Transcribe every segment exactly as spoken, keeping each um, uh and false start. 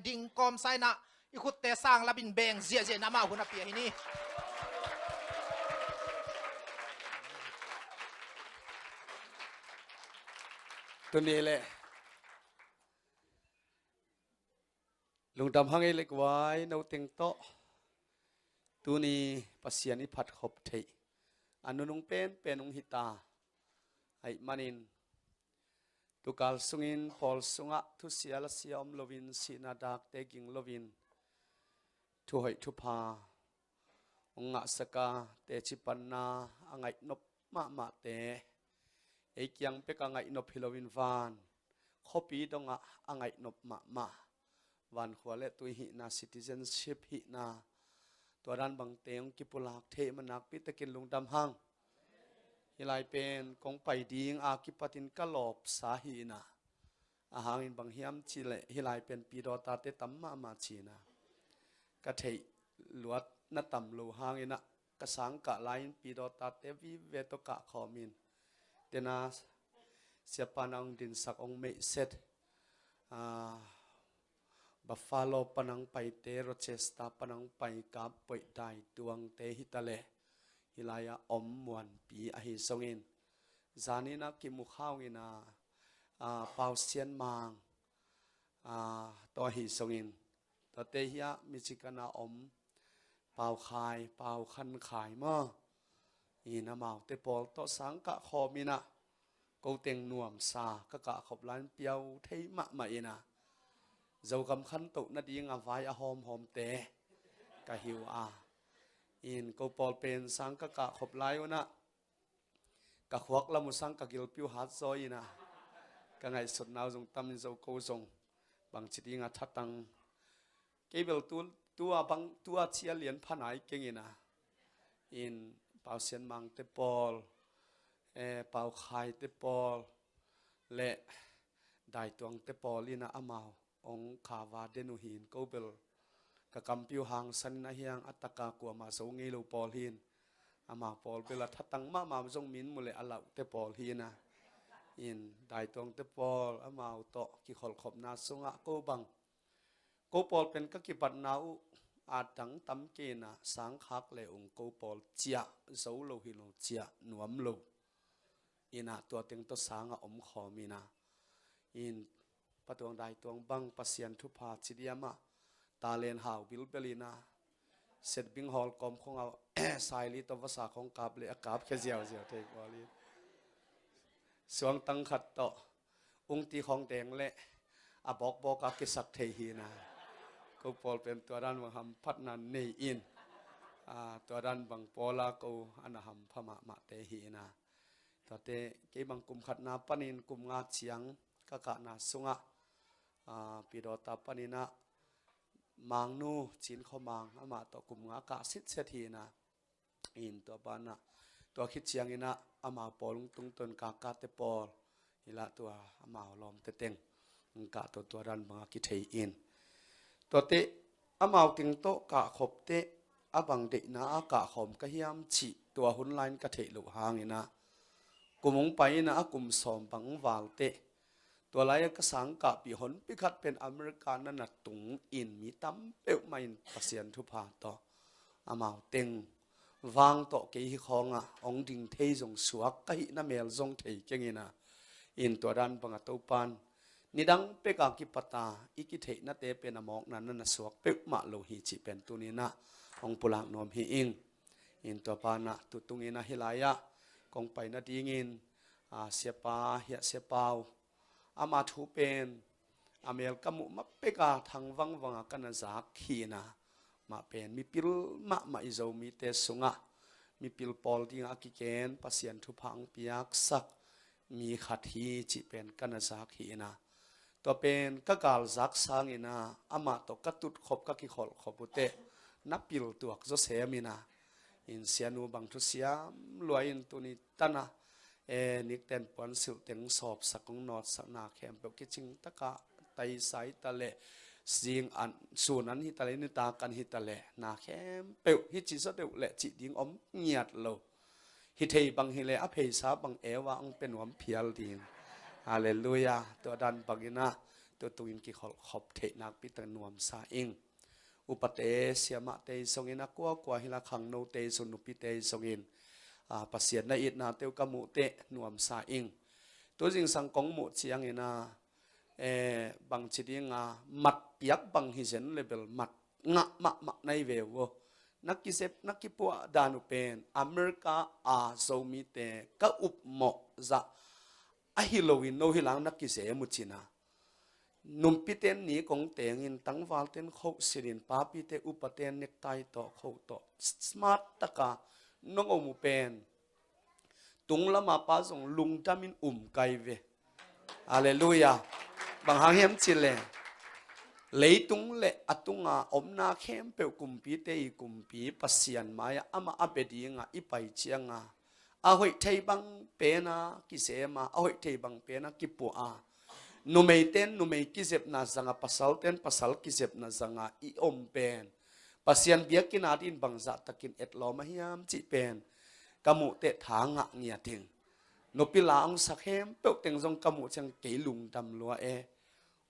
ding kawmsa in ah i khutte sang lapin beng ziahziah in amau hun a pia hi ni. Tuni le lungdam hang ei le guai, no teng tawh tuni Pasian i phatkhop theih a nunung penpen hong hita ahih manin, tukal sungin pawl sungah thusia lasia om loin, sihna dakte ging loin, thuhoih thupha hong ngahsak a, teci panna a ngaihnop mahmahte, ei kiang bek a ngaihnop hi loin van khuapi dongah a ngaihnop mahmah, vankhua le tui hihna, citizenship hihna, tua dan bangte hong kipulak theih man nakpi takin lungdam hang. Hih lai pen kong pai ding a kipatin ka lawpsa hi in ah, a hangin bang hiam cih leh hih lai pen pidawtate tam mahmah ci in ah, ka theih luat na tam lo hangin ah, ka sang kah lai-in pidawtate vive tawh kah khawm in, tena siapa na hong dinsak hong meihset, ah, Buffalo pan hong paite, Rochester pan hong pai, Kap Poih, Daituangte hi ta leh, hih lai-ah om Muanpi ahi zongin, zanin a kimu kha hong in ah, ah, Pau Sian Mang, ah, tawh ahi zongin, tuate hi ah Michigan a om Pau Khai, Pau Khan Khai maw, in amaute pawl tawh sang kah khawm in ah, ko teng nuamsa ka kah khop lai-in piau thei mahmah in ah, Zogam khantoh nading a vai a hawmhawmte ka hi uh a, in ko pawl pen sang ka kah khop lai un ah, ka khuak lam uh sang ka gilpi uh hat zaw in ah, ka ngaihsutna uh zong tam in zo, ko zong bangci ding a thatang. Kei bel tu, tua bang, tua cia lian pha nai keng in ah, in Pau Sian Mangte pawl, eh, Pau Khaite pawl le Daituangte pawl in ah amau hong khava den uh hi in, ko bel ka kampi uh hangsan in ah, hiang a taka kuamah zo ngei lo pawl hi in, amau pawl bel a thatang mahmah, zong min mu leh a lauhte pawl hi in ah, in Daituangte pawl amau tawh kikholhkhopna sungah ko bang, ko pawl pen ka kipatna uh a dang tam kei in ah, sang khak le ung ko pawl ciah zo lo hi lo, ciah nuam lo in ah, tua teng tawh sang a om khawm in ah, in Pa Tuang Dai Tuang bang Pasian thupha ci diam ah, talent hau bilbel in ah, setbing hawl kawm khong ah saili tawh vasa khong kap le a kap khia ziauziau thei pawl in, suangtang khat tawh ungti khong deng le a bawkbawk a kisak thei hi in ah, ko pawl pen tua dan bang hamphatna nei in, ah, tua dan bang pawl a ko a na hampha mahmahte hi in ah, tuate kei bang kum khatna panin kum nga ciang ka kahna sungah, ah, pidawta panin ah Mangnu Cin Khua Mang, amah tawh kum nga kah sitset hi in ah, in tua banah, tua khit ciangin ah amau pawl hong tungtawn kakate pawl hi lah, tua amau lawmte teng hong kah tawh tua dan bangah kithei in, tuate amau teng tawh kahkhop teh a bang deihna a kahkhawm ka hiam cih tua hun lai-in ka theih loh hangin ah, kum hong pai in ah a kum sawm bang hong val teh, tua lai-a ka sang kahpih honpi khat pen America na na tung in, mi tam peuhmah in Pasian thupha tawh amau teng vang tawh kei hi khawngah hong ding thei zong suak ka hihna mel zong thei keng in ah, in tua dan bangah Topan nidang peka kipata i kitheih nate pen a mawkna na na suak peuhmah lo hi cih pen tuni in ah hong pulak nuam hi ing. In tua banah tutung in ah hih lai-ah kong pai nadingin, ah, siapa hiah Sia Pau, ama thu pen a mel ka muh ma peka thangvangvang a ka na zak hi in ah, mah pen mipil mahmah i Zomite sungah mipil pawl dingah a kiken, Pasian thupha hong piaksak mi khat hi cih pen ka na zak hi in ah, tua pen ka galzak sangin ah amah tawh ka tutkhop, ka kikholhkhop uh teh na piltuak zawsem in ah, in Sianu bang thusiam lua in tuni tan ah, e, nikten puan silh teng sawpsak, hong nawtsakna khempeuh kicing takah taisai ta leh, zing an, sun an hi ta leh, nitak an hi ta leh, na khempeuh hi ci zaw deuh leh cih ding om ngiat lo. Hi thei bang hi leh a pheisa bang eu a hong pia nuam phial ding. Halleluiah. Tua dan bangin ah tutungin kikholhkhop theih nakpi tak nuamsa ing. Upate, siamahte zongin a kuakua hi la khangnote zong nupite zongin, a, Pasian na itnate uh ka muh teh nuamsa ing. Tu zingsang kong muh ciangin a, eh, bangci dinga mat piak bang hi zen le bel mat ngah mahmah nai ve uh. Na kizep, na kipuah dan uh pen America a Zomite ka upmawh zah ahi loin no hi lang na kizem uh cina. Numpiten ni kong tengin, tangvalten khoh silin, papite upate necktie tawh khoh tawh smart taka nong om uh pen tung lama pa zong lungdamin um kai ve. Halleluiah. Bang hang hiam cih leh leitung le a tunga omna khempeuh kumpite i kumpi Pasian mai-ah amah a bia dinga i pai cianga a hoih thei bang pena kisema, a hoih thei bang pena kipua a, numeiten numei kizepna zanga, pasalten pasal kizepna zanga i om pen Pasian biakinn adingin bangzah takin etlawm a hiam cih pen ka muh teh tha ngah ngiat ing. Nupi la hong sa khempeuh teng zong ka muh ciang kei lungdam lua e.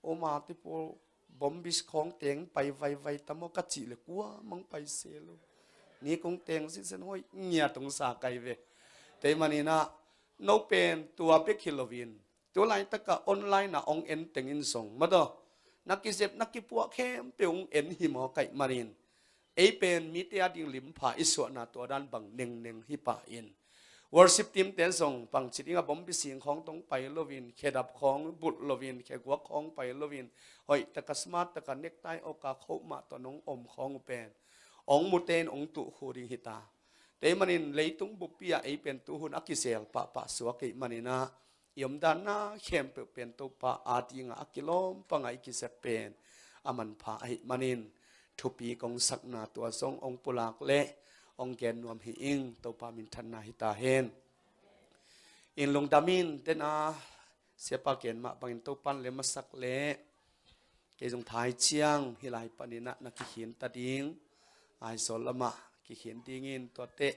Oma te pawl bombis khawng teng pai vaivai tamaw ka cih le kua mang pai se lo. Ni kong teng sisen hoih ngiat hong sa kai ve. Tei maninah no pen tua bek hi loin tu laitaka online ah hong en tengin zong madaw na kizep na kipuah khempeuh hong en hi maw kaih manin ei pen mite ading limpha i suahna tua dan bang nengneng hi pah in. Worship team te zong bangci dinga bombi sing khawng tong pai loin, khedap khawng bulh loin, kheguak khawng pai loin, hoih taka smart taka necktie awka khoh mah tawh nong om khawng uh pen hong mute in hong tuh khu ding hita. Tei manin leitung buppi ah ei pen tuhun a kisel pahpah suak ei maninah i omdanna khempeuh pen Topa adinga a kilawm panga i kisep pen a manpha ahih manin thupi kong sakna tua zong hong pulak leh hong gen nuam hi ing. Topa minthanna hi ta hen. In lungdam in tena siapa gen mah bangin Topan le masak leh kei zong thai ciang hi lai paninah na kikhin ta ding. Aizawl lamah kikhin dingin tuate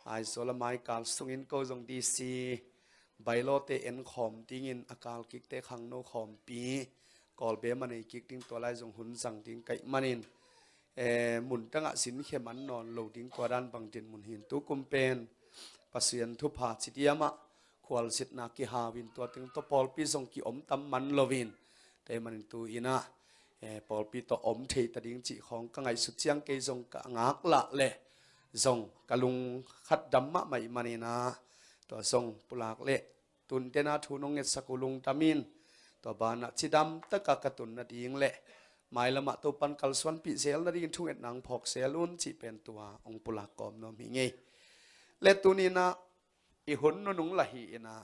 Aizawl lamah i kal sungin ko zong D C bailawte en khawm dingin a kal kikte khangno khawmpi Kawlbe manei kik ding tua lai zong hun zang ding kaih manin, eh, mun tangah zinkhe man nawn lo ding tua dan bang din mun hin tu kum pen Pasian thupha ci diamah khualzinna kihau in tua teng tawh pawlpi zong kiom tam man loin tei manin tu inah, eh, pawlpi tawh om thei ta ding cih khawng ka ngaihsut ciang kei zong ka ngaklah leh zong ka lung khat dam mahmah ih maninah tua zong pulak leh tuntena thu nong ngetsak uh lungdam in tua banah cidam taka ka tun nading leh mailamah Topan kalsuanpih zel nadingin thungetna hong phawk zel un cih pen tua hong pulak kawm nuam hi ngei. Le tuninah i hun nunung lah hi inah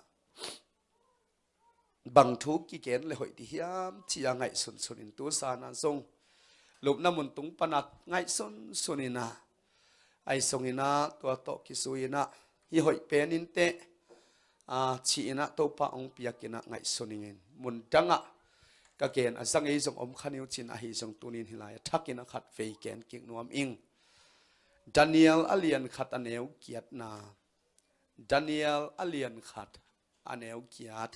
bang thu kigen le hoih ti hiam ci-a ngaihsunsun in tu sana zong lupna mun tung pana ngaihsunsun inah ahi zong inah tua tawh kizui inah hi hoih pen inteh, a, ci inah Topa hong piak inah ngaihsun ingin mun dangah ka gen a zang ei zong om kha ni uh cin ahi zong tunin hi lai a thak inah khat vei gen kik nuam ing. Daniel a lian khat a neu kiatna. Daniel a lian khat a neu kiat.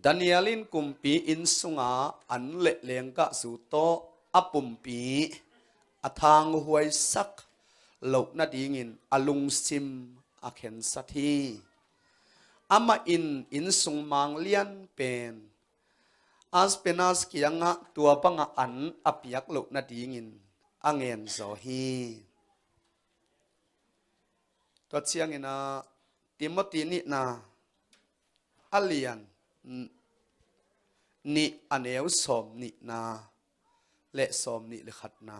Daniel in kumpi inn sunga an le lenggahzu tawh a pumpi a thanghuaisak loh nadingin a lungsim a khensat hi. Amah in inn sung mang lian pen Aspenas kiangah tua banga an a piak loh nadingin a ngen zaw hi. Tua ciangin ah Timoti nihna a lian n-, nih a neu sawm nihna le sawm nih le khatna.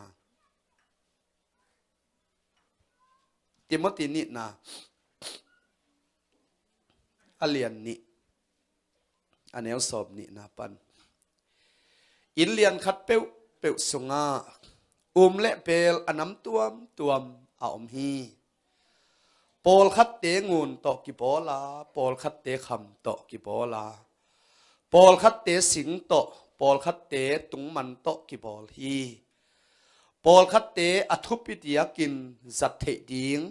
Timoti nihna a lian nih a neu sawm nihna pan. Inn lian khat peuhpeuh sungah um le beel a nam tuamtuam a om hi. Pawlkhatte ngun tawh kibawl a, pawlkhatte kham tawh kibawl a, pawlkhatte sing tawh, pawlkhatte tungman tawh kibawl hi. Pawlkhatte a thupi diakin zat theih ding,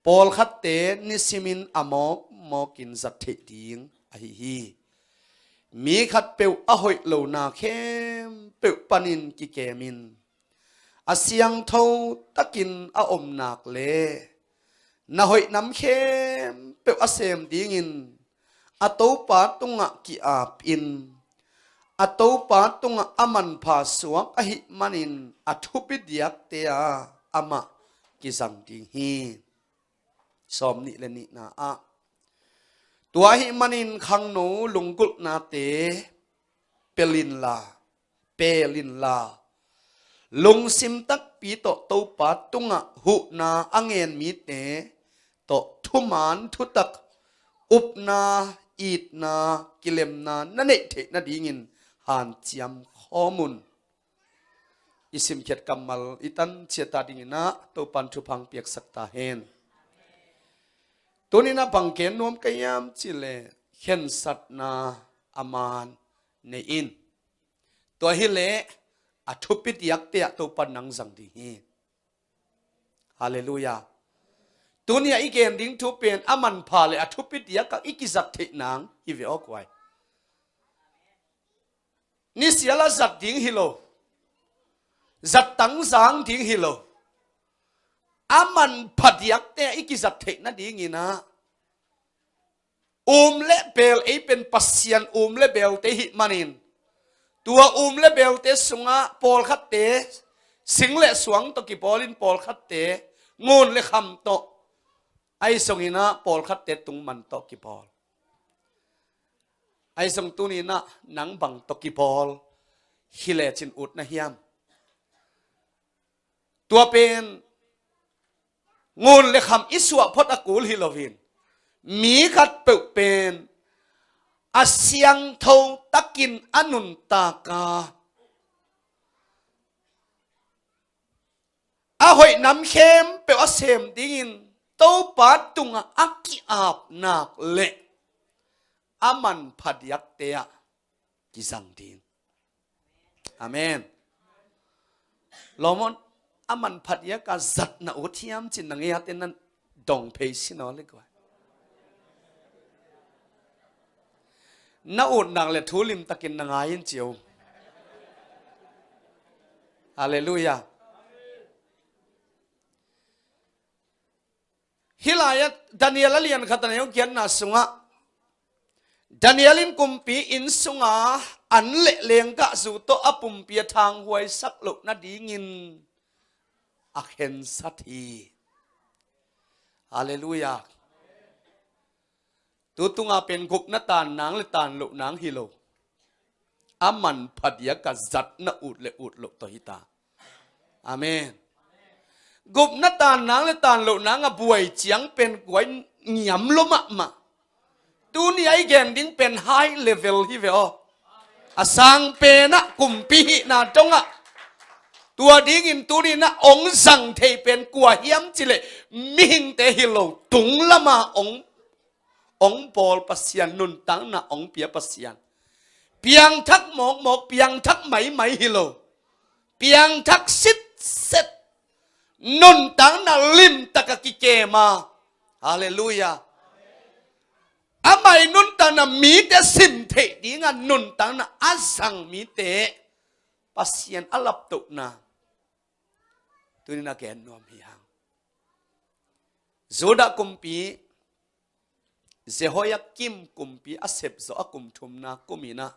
pawlkhatte nisimin a mawkmawkin zat theih ding ahi hi. Mi khatpeuh a hoih lona khempeuh panin kikemin a siangtho takin a om nak le na hoih nam khempeuh a sem dingin a Topa tungah ki-apin a Topa tungah a manpha suak ahih manin a thupi diakte ah amah kizang ding hi. Sawm nih le nihna ah, tua ahih manin khangno lunggulhnate pel inla, pel inla, lungsim takpi tawh Topa tungah huhna a ngen mite tawh thuman thutak, upna, itna, kilemna na neih theih nadingin hanciam khawm un. I simkhiat kammal i tan ciat a dingin ah Topan thupha piaksak ta hen. Tuninah bang gen nuam ka hiam cihleh khensatna a man nei in. Tua hileh a thupi diakte ah Topan nang zang ding hi. Halleluiah. Tuni a i gen ding thu pen a manpha le a thupi diakah i kizat theih nang hi ve aw kuai. Nisial a zat ding hi lo. Zat tangzang ding hi lo. A manpha diakte i kizat theih nadingin ah um le bel ei pen Pasian um le belte hih manin tua um le belte sungah pawlkhatte sing le suang tawh kibawlin pawlkhatte ngun le kham tawh ahi zongin ah pawlkhatte tungman tawh kibawl. Ahi zong tuninah nang bang tawh kibawl hi lecin ut na hiam? Tua pen ngun le kham i suah phot a kul hi loin mi khatpeuh pen a siangtho takin a nuntak a a hoih nam khempeuh a sem dingin Topa tungah a ki-apnak le a manpha diakte ah kizang ding. Amen. Lawmon a manpha diakah zat na ut hiam cin na ngei ate nan dong phei sin aw le guai. Na ut nak le thu limtakin na ngai in ci o. Halleluiah. Hih lai-ah Daniel a lian khat a neu giatna sungah Daniel in kumpi inn sunga an le lenggahzu tawh a pumpi a thanghuaisak loh nadingin a khensat hi. Halleluiah. Tu tunga pen gupna tan nang le tan loh nang hi lo. A manpha diakah zat na ut le ut loh tawh hi ta. Amen. Gupna tan nang le tan loh nang a buai ciang pen kuai ngiam lo mahmah. Tuni a i gen ding pen high level hi ve aw. A sang penah kumpi hihna dongah tua dingin tuninah ong zang thei pen kua hiam cileh mihingte hi lo, tung lama ong ong bawl Pasian, nuntakna ong pia Pasian. Piangthak mawkmawk, piangthak maimai hi lo. Piangthak sitset, nuntakna limtaka kikema. Halleluiah. Amah i nuntakna mite sim theih dinga nuntakna a zang mite Pasian a laptohna tunin a gen nuam hi hang. Judah kumpi Jehoiakim kumpi a sepzawh a kum thumna kuminah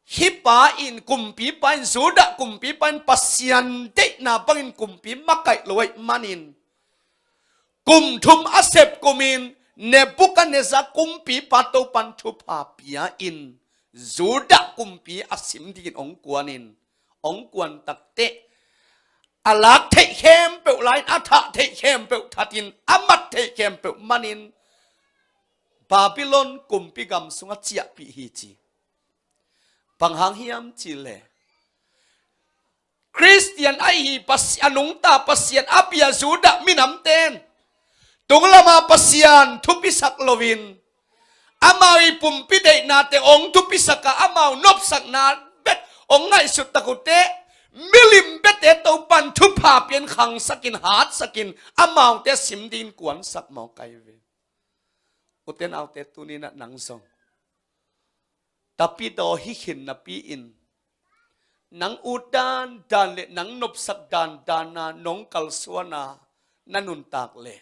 hih pa in, kumpipa in, Judah kumpipa in Pasian deihna bangin kumpi makaih lo ahih manin kum thum a sep kumin Nebuchadnezzar kumpipa Topan thupha pia-in Judah kumpi a sim dingin hong kuanin hong kuan takteh a lak theih khempeuh lai-in a thah theih khempeuh thatin a mat theih khempeuh manin Babylon kumpi gam sungah ciahpih hi ci. Bang hang hiam cihleh Khristian ahi Pasi-, a nungta Pasian a bia Judah minamten tung lama Pasian thupisak loin amau i pumpi deihnate hong thupisaka amau nopsakna bek hong ngaihsut tak uh teh milim bete Topan thupha pian khangsakin hatsakin amaute sim dingin kuansak mawk ahi ve. Ute naute tuninah nang zong Tapidaw hi khin napi-in, nang ut dandan le nang nopsak dandana nong kalsuana na nuntak le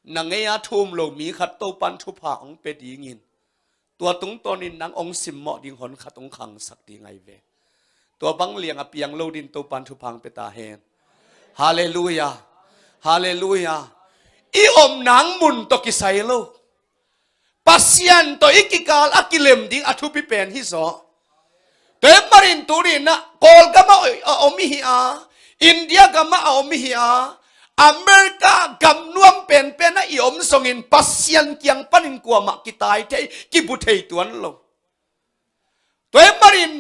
na ngeia thu um lo mi khat Topan thupha hong pia dingin, tua tungtawnin nang hong simmawh ding hon khat hong khangsak ding ahi ve. Tua bang liang a piang lo din Topan thupha hong pia ta hen. Halleluia. Halleluia. I om nang mun tawh kisai lo. Pasian tawh i kikal a kilem ding a thupi pen hi zaw. Tua ahih manin tuni-in ah Kawlgam ah a om i hi a, India gam ah a om i hi a, America gam nuam penpen ah i om zongin Pasian kiang panin kuamah kitai thei, kibu thei tuan lo. Tua ahih manin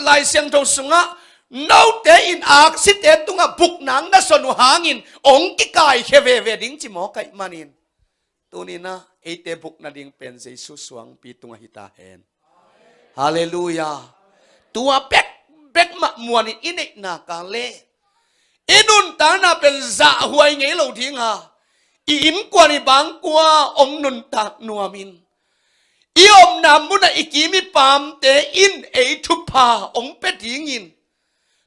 Lai Siangtho sungah note in aksite tungah bukna na son uh hangin hong kikaikhia veve ding ci mawk ahih manin, tuni-in ah eite buk nading pen Jesu suangpi tungah hi ta hen. Halleluia. Tua bekbek mah muanin i neihna ka le i nuntakna pen zahhuai ngei lo ding a, i innkuan i bangkua hong nuntak nuamin, i omna munah i kim i pamte in ei thupha hong pia dingin,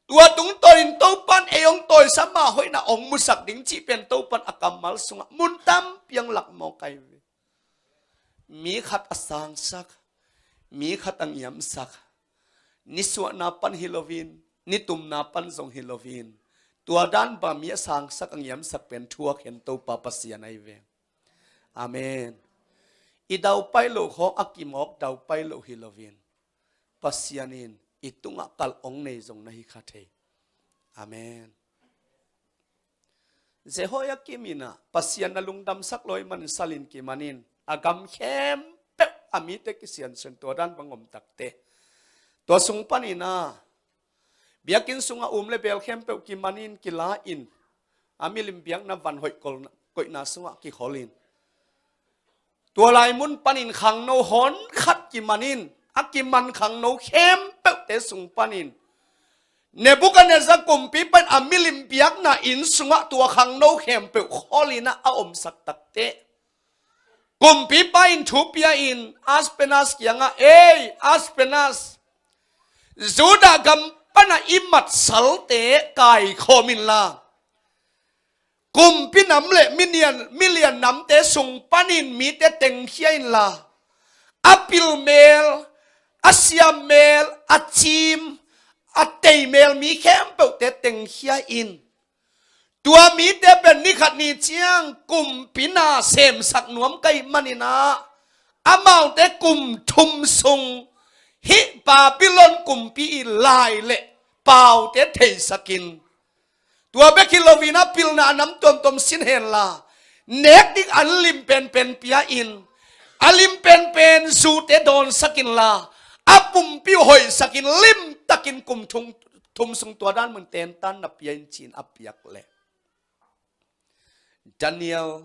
tua tungtawnin Topan ei hong tawisa mah hoihna hong musak ding cih pen Topan a kammal sungah mun tampi hong lak mawk ahi ve. Mi khat a sangsak, mi khat a ngiamsak, nisuahna pan hi loin, nitumna pan zong hi loin, tua dan bang mi a sangsak a ngiamsak pen thuak hen Topa Pasian ahi ve. Amen. I daupai loh khawng a kimawk daupai loh hi loin, Pasian in i tungah kal hong nei zong na hi kha thei. Amen. Jehoiakim in ah Pasian na lungdamsak lo ahih manin salin kimanin a gam khempeuh a mite kisiansuah in tua dan bang om takte, tua sung panin ah biakinn sungah um le bel khempeuh kimanin kila-in, a milim biakna van hoih koihna sungah kikholin, tua lai mun panin khangno hon khat kimanin, a kiman khangno khempeuhte sung panin Nebuchadnezzar kumpipa in a milim biakna inn sungah tua khangno khempeuh kholin ah a omsak takte, kumpipa in thu pia-in Aspenas kiangah, "Ei Aspenas, Judah gam pana i matsalte kaikhawm inla, kumpi nam le milian, milian namte sung panin mite tengkhia inla, a pilmel, a siammel, a ciim, a teimel mi khempeuhte tengkhia in. Tua mite pen ni khat ni ciang kumpi na semsak nuam ka hih manin ah, amaute kum thum sung hih Babylon kumpi i lai le paute theisak in, tua bek hi loin a pilna a nam tuamtuam sin henla, nek ding an lim penpen pia-in, a lim penpen zute dawnsak inla, a pumpi uh hoihsak in, limtakin kum thum, thum sung tua dan mun tentan na pia in," ci-in a piak leh, Daniel,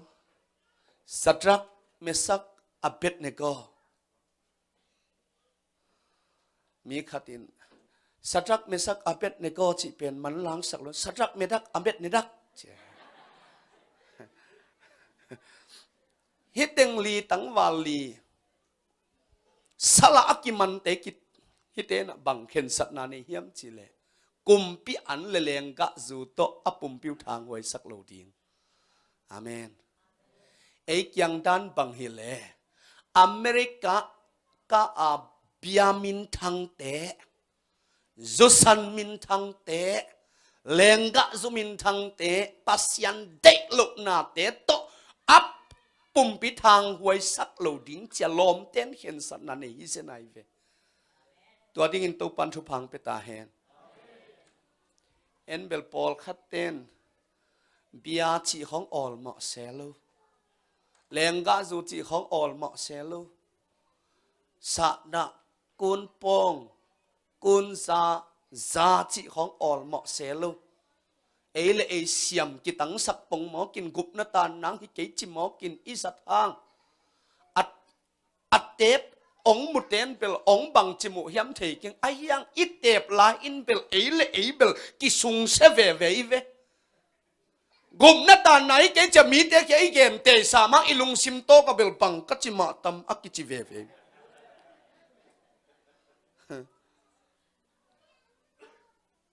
Sadrak, Mesak, Abednego, mi khat in Sadrak, Mesak, Abednego cih pen manlangsak lo, Sadrak, Medak, Abednedak ci. Hih teng li tangval li, sal a kimante kit, hihte in ah bang khensatna nei hiam cih leh, kumpi an le lenggahzu tawh a pumpi uh thanghuaisak lo ding. Amen. Ei kiang dan bang hi leh, America ka a bia minthangte, zusan minthangte, lenggahzu minthangte, Pasian deih lohnate tawh a pumpi thanghuaisak lo ding ci-a lawmten khensatna nei hi zen ahi ve. Tua dingin Topan thupha hong pia ta hen. En bel pawlkhat ten bia cih khawng awlmawh se lo, lenggahzu cih khawng awlmawh se lo, sahdah, kunpawng, kunza, za cih khawng awlmawh se lo. Ei le ei siam kitangsak pong mawkin, gupna tan nang hi kei ci mawkin i zat hang, a, a teep hong muten bel hong bangci muh hiam thei keng. Ahi hang i teep lai-in bel ei le ei bel kisungsia veve hi ve. Gupna tan nai kei ci-a mite kiang i gen teisa mah i lungsim tawk a bel bang ka ci mah tam a kici veve hi.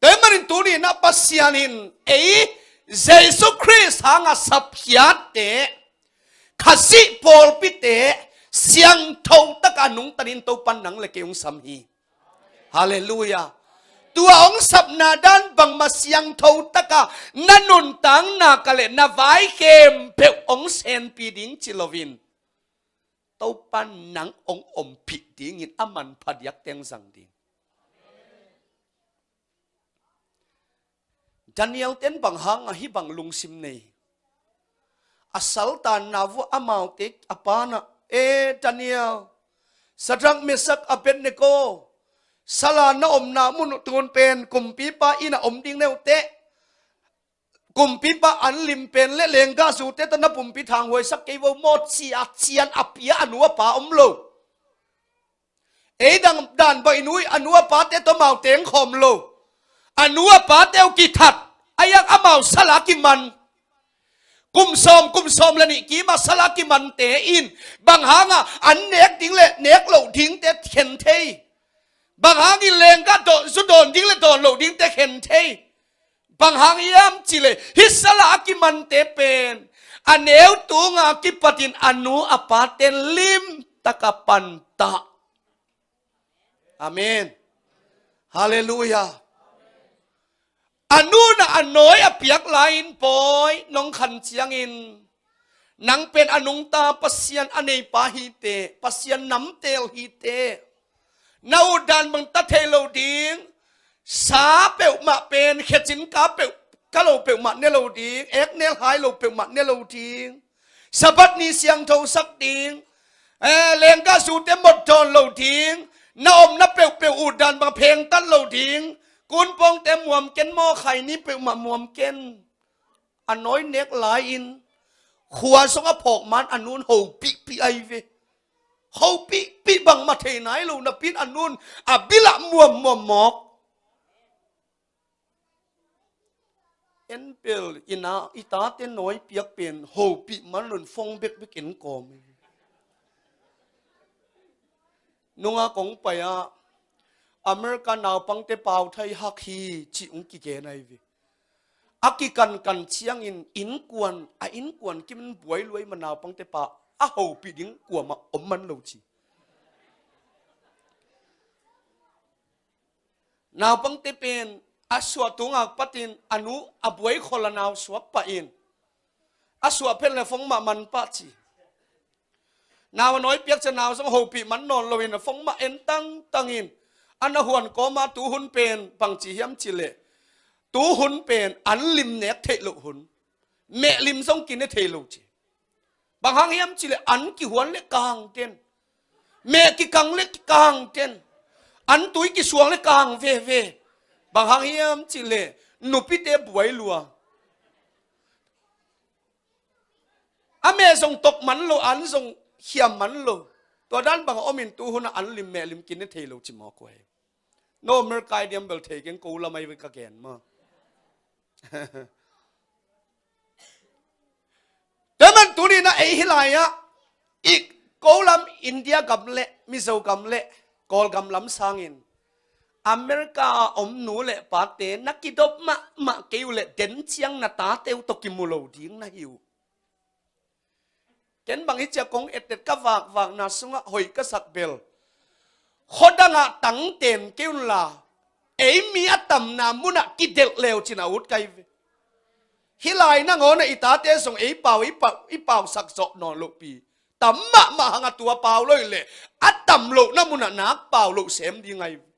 Tua ahih manin tuni-in ah Pasian in ei Jesu Khrist hanga sapkhiatte, Khazih pawlpite siangtho taka nungta dingin Topan nang le kei hong sam hi. Halleluiah. Tua hong sapna dan bangmah siangtho taka na nuntakna ka le na vai khempeuh hong senpih ding ci loin, Topan nang hong ompih dingin a manpha diakte hong zang ding. Daniel ten bang hanga hih bang lungsim nei? A saltanna vua amaute a pana, "E Daniel, Sadrak, Mesak, Abednego, sala na omna mun uh tun pen kumpipa inn ah om ding na hi uh teh, kumpipa an lim pen le lenggahzute tawh na pumpi thanghuaisak kei vo maw," ci-a cian a pia a nu a pa om lo. Ei dan bang i nu i a nu a pate tawh amau teng khawm lo. A nu a pate uh kithat, a yak amau sala kiman. Kum sawm, kum sawm le nih kima sala kimante in bang hanga an nek ding le nek loh dingte khen thei, bang hangin lenggah dawn, zu dawn ding le dawn loh dingte khen thei. Bang hang hiam cih leh hih sala a kimante pen a neu tunga kipatin a nu a pate limtaka pantah. Amen. Halleluiah. A nu in a nawi a piak lai-in, "Bawi, nong khan ciangin nang pen a nungta Pasian a neipa hi teh, Pasian namtel hi teh, na utdan bang ta thei lo ding, sa peuhmah pen, khecinka peuh, ka lo peuhmah ne lo ding, eknel hai lo peuhmah ne lo ding, Sabbath ni siangthosak ding, eh, lenggahzute mawt dawn lo ding, na omna peuhpeuh utdan bang phengtat lo ding, kunpawngte muam ken maw, khaini peuhmah muam ken." A nawi nek lai-in khua zong a phawk man a nu in hopihpih ahi ve. Hopihpih bangmah thei nai lo napi-in a nu in a bilah muammuam mawk. En bel i na, i tate nawi piak pen hopih man lo-in phone bekbek en kawm hi. Nunga kong pai-ah America naupangte pau thai hak hi cih hong kigen ahi ve. A kikankan ciangin innkuan, a innkuan kimin buai lua ahih man naupangte pa a hopih ding kuamah om man lo ci. Naupangte pen a suah tungah patin a nu a buai khol a nau suak pah in, a suah phet le phone mah man pah ci. Nau a nawi piak ciang nau zong hopih man nawn lo-in a phone mah en tangtang in, a na huan kawma tuhun pen bangci hiam cih leh, tuhun pen an lim nek theih loh hun, meh lim zong kine thei lo ci. Bang hang hiam cih leh an kihuan le kang den, meh kikang le kang den, an tui kisuang le kang veve. Bang hang hiam cih leh nupite buai lua. A meh zong tok man lo, an zong hiam man lo. Tua dan bang a omin tuhun a an lim meh lim kine thei lo ci mawk uh hi. No America i diam bel thei keng, ko lam ahi ve ka gen maw. Tua ahih man tuni-in ah ei hih lai-ah i ko lam India gam le Mizo gam le Kawlgam lam sangin America a om nu le pate na kidop mahmah kei uh leh den ciang na tate uh tawh kimu lo ding na hi uh. Ken bang hih ciang kong etet ka vakvakna sungah hoih ka sak bel, khuadangah tangten kei unla, ei mi a tamna munah kidelh leu cin a ut kai ve. Hih lai nangawnah i tate zong ei pau, i pau, i pausak zawh nawn lohpi tam mahmah hang a, tua pau lo hileh a tam lohna munah nak pau loh sem ding ahi ve.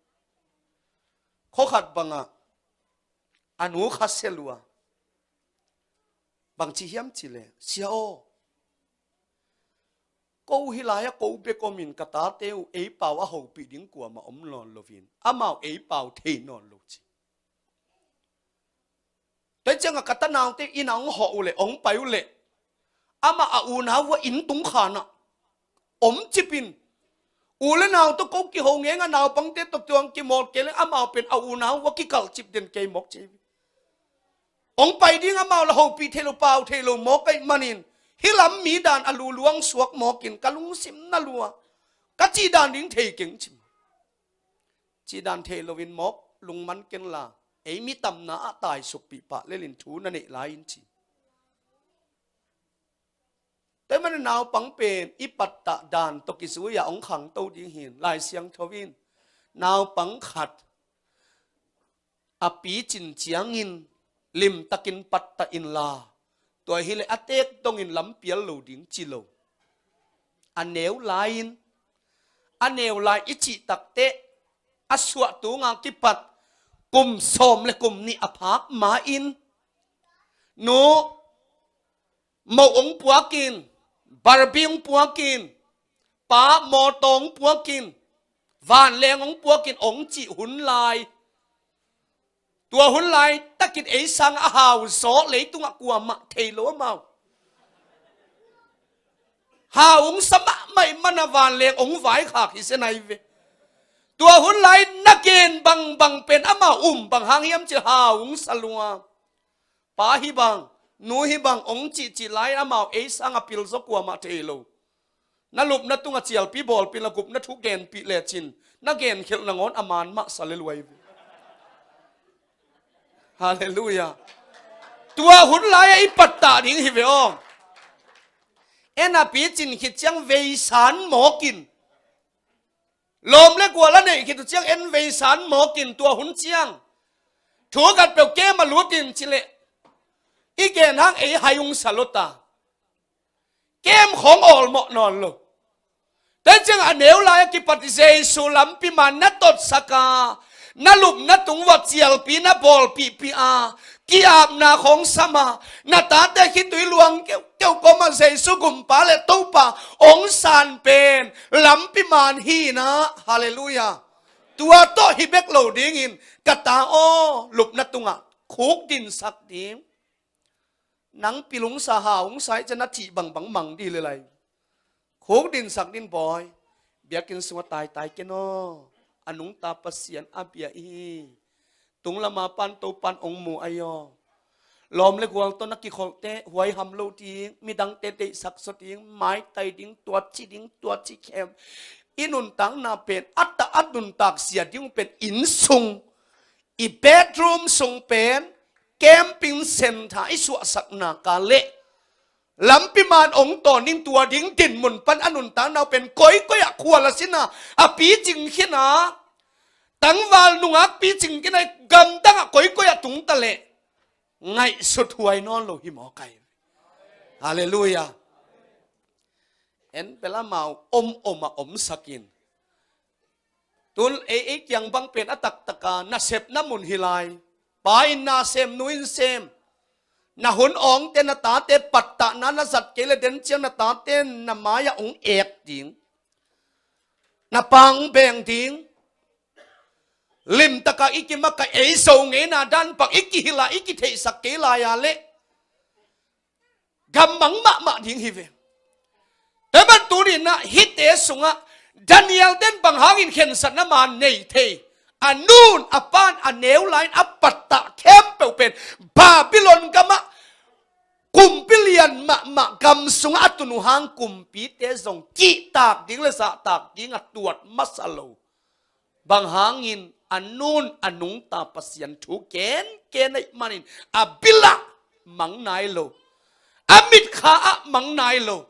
Khua khat bangah a nu khasia lua. Bangci hiam cih leh, "Sia aw, ko hih lai-ah ko bek omin ka tate uh ei pau a hopih ding kuamah om nawn loin amau ei pau thei nawn lo," ci. Tua ciangah ka tanaute inn ah hong hawh uh leh, hong pai uh leh, amah a unau uh a inn tungkhanah om cipin, u le nau tawh ko kiho ngengah naupangte tawh tuang kimawl kei leng amau pen a unau uh a kikalh cip den kei mawk ci hi. Hong pai ding amau la hopih thei lo, pau thei lo mawk ahih manin hih lam mi dan a luluang suak mawkin ka lungsim na lua, ka cih dan ding thei keng ci. Cih dan thei loin mawk lungman kenla, Ei mi tamna ah taisukpih pah lelin thu na neih lai in ci. Tua ahih manin naupang pen i pattah dan tawh kizui-a hong khangto ding hi. Lai Siangtho in naupang khat a picin ciangin limtakin pattah inla, tua hileh a teek dongin lampial lo ding ci lo. A neu lai-in, a neu lai i cih takteh a suah tunga kipat kum sawm le kum nih a phak ma-in, nu, moh hong puakin, Barbie hong puakin, pa mawtaw hong puakin, vanleng hong puakin hong cih hun lai. Tua hun laitakin ei sang a hau zaw leitungah kuamah thei lo amau. Hau hong sa mahmah ih mana vanleng hong vaikhak hi sia nai ve. Tua hun lai na gen bangbang pen amau um bang hang hiam cih hau hong sa lua. Pa hi bang, nu hi bang hong cihcih lai amau ei sang a pil zaw kuamah thei lo. Na lupna tungah cialpi bawlpi la gupna thu genpih lecin na genkhelh nangawn a man mah sa le luai ve. Halleluiah. Tua hun lai-ah i pattah ding hi ve aw. En a picin khit ciang veisan mawkin, lawm le gual a neih khit uh ciang en veisan mawkin tua hun ciang thu khat peuh kem a lutin cileh i gen hang ei hai hong sa lota. Kem khawng awlmawh nawn lo. Tua ciang a neu lai a kipat Jesu lampi man na totsak a, na lupna tung vawt cialpi na bawlpihpih a, ki-apna khawng sam a, na tate khitui luang keuhkeuh kawmah Jesu gumpa le Topa hong san pen lampi man hi na. Halleluiah. Tua tawh hi bek lo dingin ka ta aw, lupna tungah khuk dinsak ding. Nang pil hong sa, hau hong sa ih ciang na cih bangbang mang dih le lai. Khuk dinsak ding bawi. Biakinn sungah taitai ken aw. A nungta Pasian a bia ihi. Tung lama pan Topan hong mu ahi aw. Lawm le gual tawh na kikholh teh huai ham lo ding, midangte deihsak zaw ding, maitai ding, tua ci ding, tua ci khem. I nuntakna pen a tah a nuntak sia ding pen inn sung, i bedroom sung pen camping centre i suahsakna ka leh lampi man hong tawn ding, tua ding dinmun pan a nuntakna uh pen koikoi ah khual a sin a, a picing khin a, tangval nungak picing khin a, gamdang ah koikoi ah tung ta leh ngaihsut huai nawn lo hi mawk ai. Halleluiah. En bel amau om om a omsak in. Tun ei ei kiang bang pen a taktaka nasepna mun hi lai. Pa in na sem, nu in sem. Na hun awngte, na tate pattahna na zat kei le den ciang na tate na mai-ah hong ek ding. Na pa hong beng ding. Limtaka i kimak a ei zo ngeina dan pak i kihilh a i kitheihsak kei lai a leh gammang mahmah ding hi ve. Tua ban tuninah hihte sungah Daniel ten bang hangin khensatna man nei thei? A nun a pan a neu lai-in a pattah khempeuh pen Babylon gamah kumpi lian mahmah gam sungah a tun uh hang kumpite zong kihtak ding le zahtak dingah tuat masa lo. Bang hangin a nun a nungta Pasian thu kenken ahih manin a bilah mang nai lo, a mitkha ah mang nai lo,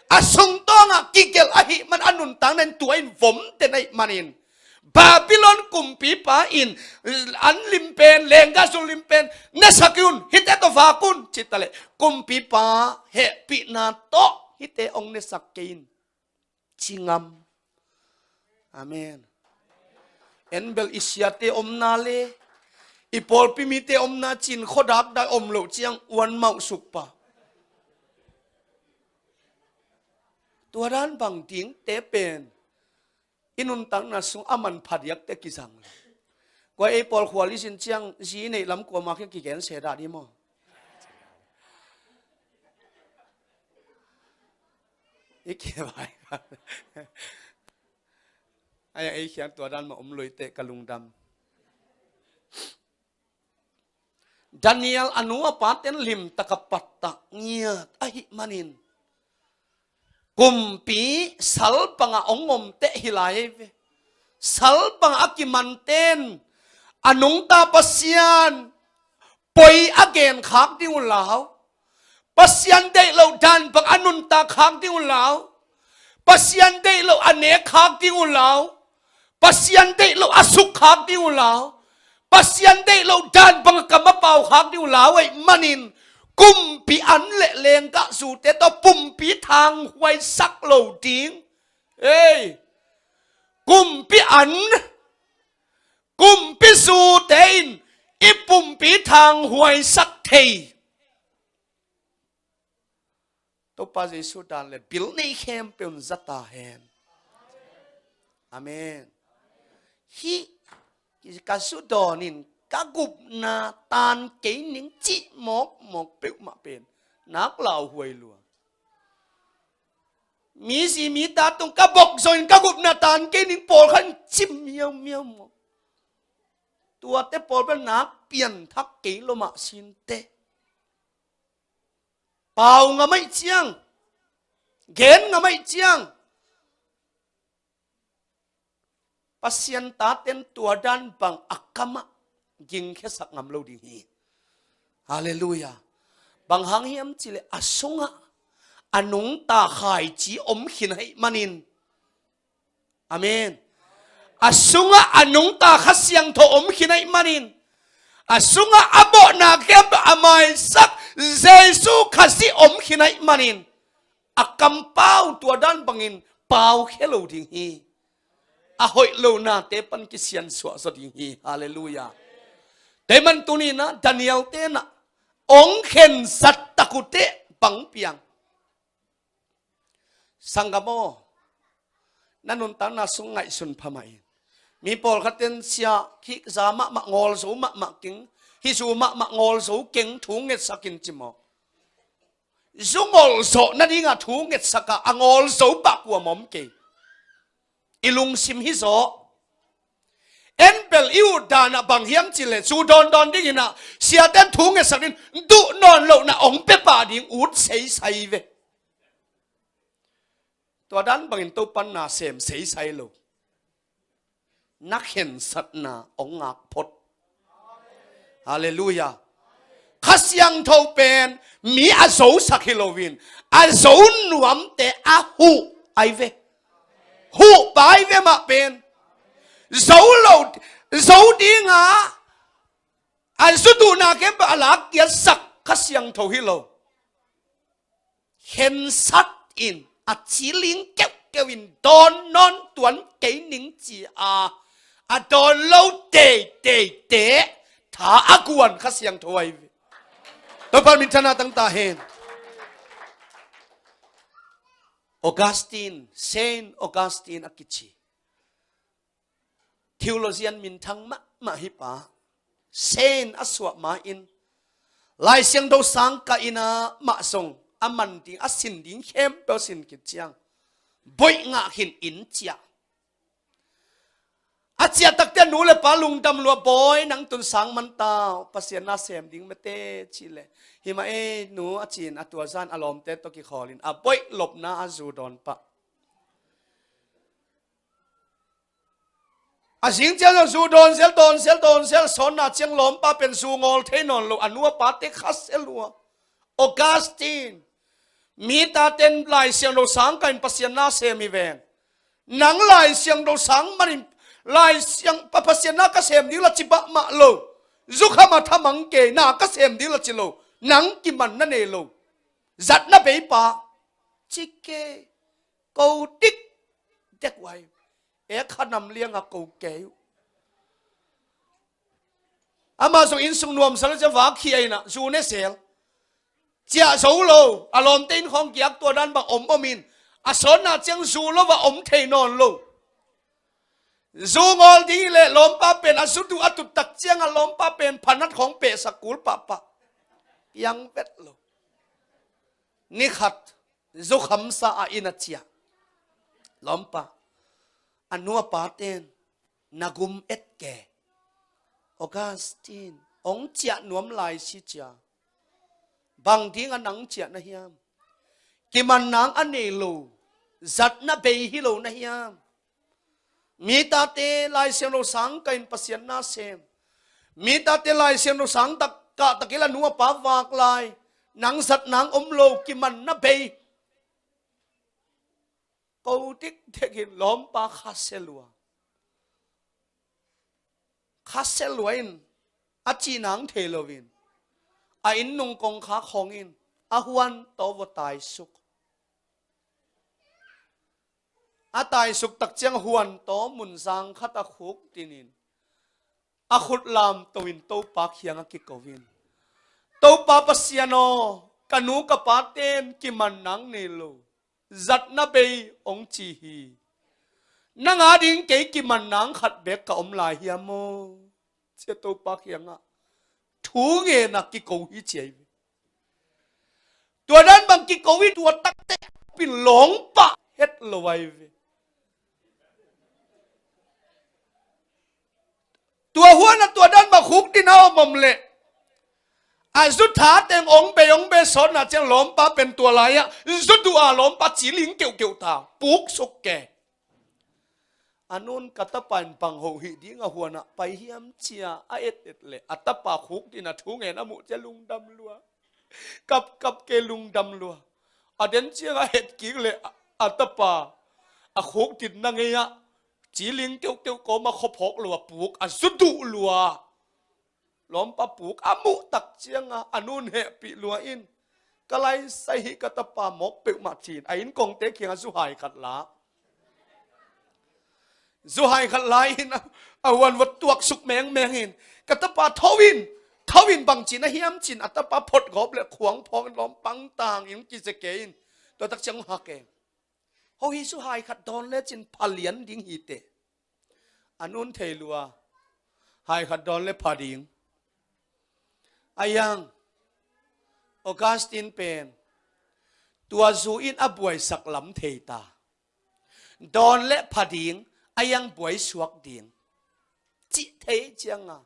a sungtawngah kigelh ahih man a nuntakna in tua in vom ten ahih manin Babylon kumpipa in an lim pen, lenggahzul lim pen nesak un, hihte tawh vak un, ci taleh kumpipa hehpihna tawh hihte hong nesak kei in. Ci ngam. Amen. En bel i siate omna le i pawlpi mite omna cin khuadak dai om loh ciang uan mauh sukpa. Tua dan bang dingte pen i nuntakna sung a manpha diakte kizang le. Kua ei pawl khual i sin ciang zi neih lam kuama khian kigen se dah dih maw? I kivai. Ai ei khian tua dan mah om luiteh ka lungdam. Daniel a nu a paten limtaka pattah ngiat ahih manin kumpi salpanga hong omteh hi lai ei ve. Salpanga a kimanten A nungta Pasian poi a gen khak ding uh lau. Pasian deih loh dan bang a nuntak khak ding uh lau. Pasian deih loh a nek khak ding uh lau. Pasian deih loh a suk khak ding uh lau. Pasian deih loh dan bang a kam a pau khak ding uh lau ahih manin kumpi an le lenggah zute tawh pumpi thanghuaisak lo ding. Ei, kumpi an, kumpi zute in i pumpi thanghuaisak thei. Topa Jesu dan le bil nei khempeuh in za ta hen. Amen. Hih ka zu dawn in ka gupna tan kei ning cih mawkmawk peuhmah pen nak lauhuai lua. Mi zi mi ta tung ka bok zo in ka gupna tan kei ning pawlkhat in cim miau miau maw. Tuate pawl bel nak pianthak kei lo mah sinte. Pau ngam ahih ciang, gen ngam ahih ciang, Pasian taten tua dan bang a kamah gingkhiasak ngam lo ding hi. Halleluiah. Bang hang hiam cihleh a sungah a nungta khaici om khin ahih manin. Amen. A sungah a nungta Kha Siangtho om khin ahih manin, a sungah a mawhna khempeuh a maisak Jesu Khazih om khin ahih manin, a kampau tua dan bangin pau khia lo ding hi. A hoih lo nate pan kisiansuah zaw ding hi. Halleluiah. Tua ahih man tuni-in ah Daniel tenah ong khensat tak uh teh bang piang. Sanggam aw, na nuntakna sung ngaihsun pha mah in. Mi pawlkhat ten sia khih za mahmah, ngawl zo mahmah keng, hih zu mahmah, ngawl zo keng, thu ngetsak in ci maw. Zu ngolh zawh nadingah thu ngetsak a, a ngawl zo pah kuamah om kei. I lungsim hi zaw. En bel i ut dan ah bang hiam cihleh zu dawndawn dingin ah siaten thu ngetsak dingin duh nawn lohna ong pia pah ding ut seisai ve. Tua dan bangin Topan na sem seisai lo. Na khensatna ong ngak phot. Halleluiah. Kha Siangtho pen mi a zosak hi loin a zo nuamte a huh ai ve. Huh pa ai ve mah pen. Zo lo, zo dinga a zu duhna khempeuh a lak kiatsak Kha Siangtho hi lo. Khensat in a ciling keuhkeuh in dawn nawn tuan kei ning ci a, a dawn lo teiteite tha a guan Kha Siangtho ai ve. Topan minthanna tang ta hen. Augustine, Saint Augustine a kici theologian minthang mahmah hi pa, Saint a suah ma-in Lai Siangtho sang kah in ah mah zong a man ding, a sin ding khempeuh a sin khit ciang boih ngah khin in ciah. A ciah takte nu le pa lungdam lua, Bawi nang tun sang man ta, Pasian na sem ding mate cih leh, hi mah ei nu a ci-in a tua zan a lawmte tawh kikhawl in a boih lopna a zu dawn pah. A zing ciang zong zu dawn zel, dawn zel, dawn zel, sawnna ciang lawmpa pen zu ngawl thei nawn lo, a nu a pate kha sia lua. Augustine, mi taten Lai Siangtho sang kah in Pasian na sem hi ven. Nang Lai Siangtho sang manin Lai Siang, Pa, Pasian na ka sem ding la ci pah mah lo. Zu kham a thamang kei, na ka sem ding la ci lo. Nang kiman na nei lo. Zatna bei pa. Ci kei. Ko dik dek uh ai. E kha nam lianga ko kei uh. Amah zong innsung nuamsa lo ciang vak khia in ah zu ne sel. Ciah zo lo, a lawmte inn khawng kiak tua dan bang om om in, a sawnna ciang zu lo a om thei nawn lo. Zu ngawl ding leh lawmpa pen a zu duh a tut tak ciang a lawmpa pen phanat khawng pehsak kul pahpah. Piang vet lo. Ni khat zu khamsa a inn a ciah. Lawmpa, a nu a paten na gum et ke. Augustine, ong ciah nuam lai si cia. Bang ding a nang ciah na hiam? Kiman nang a nei lo, zatna bei hi lo na hiam? Mi tate Lai Siangtho sang kah in Pasian na sem. Mi tate Lai Siangtho sang tak, kah tak in la nu a pa vak lai, nang zat nang om lo, kimanna bei. Ko dikdek in lawmpa khasia lua. Khasia lua in a cih nang thei lo in a inn nung kongkhak hong in a huan tawh va taisuk. A taisuk tak ciang huan tawh mun zang khat a khuk din in a khut lamto in Topa kiangah kiko in, Topa Pasian aw, ka nu ka paten kiman nang nei lo, zatna bei hong ci hi. Nang a ding kei kiman nang khat bek ka om lai hiam aw? Ci a Topa kiangah thu ngen a kiko hi ci ahi ve. Tua dan bang kiko hi, tua takte pin lawng pah het lo ahi ve. Tua huan a tua dan bang khuk din a om om leh a zu tha teng hong bei hong bei sawtna ciang lawmpa pen tua lai-ah zu duh a lawmpa ci ling keuhkeuh ta, puk suk ke. A nun ka tapa in bang hoh hih ding a huan ah pai hiam ci a a et et leh a tapa khuk din a thu ngen a muh ciang lungdam lua. Kapkap ke lungdam lua. A den ciang a het kik leh a, a tapa a khuk din na ngei ah ci ling keuhkeuh kawm a khuaphawk lua, puk a zu duh lua. Lawmpa puk a muh tak ciang a a nun hehpih lua in, ka lai sai hi, ka tapa mawk peuhmah ci in a inn kongte kiangah zu hai khat la. Zu hai khat la in a, a huan va tuak suk mengmeng in, ka tapa tho in, tho in, bang ci na hiam ci in a tapa phot gawp leh khuang phawk in lawmpa tang in kizia ke in, tua tak ciang hak e. Ho hi zu hai khat dawn le cin pha lian ding hi teh. A nun thei lua. Hai khat dawn le pha ding. A yang Augustine pen tua zu in a buaisak lam thei ta. Dawn le pha ding, a yang buai suak ding. Cih thei ciang a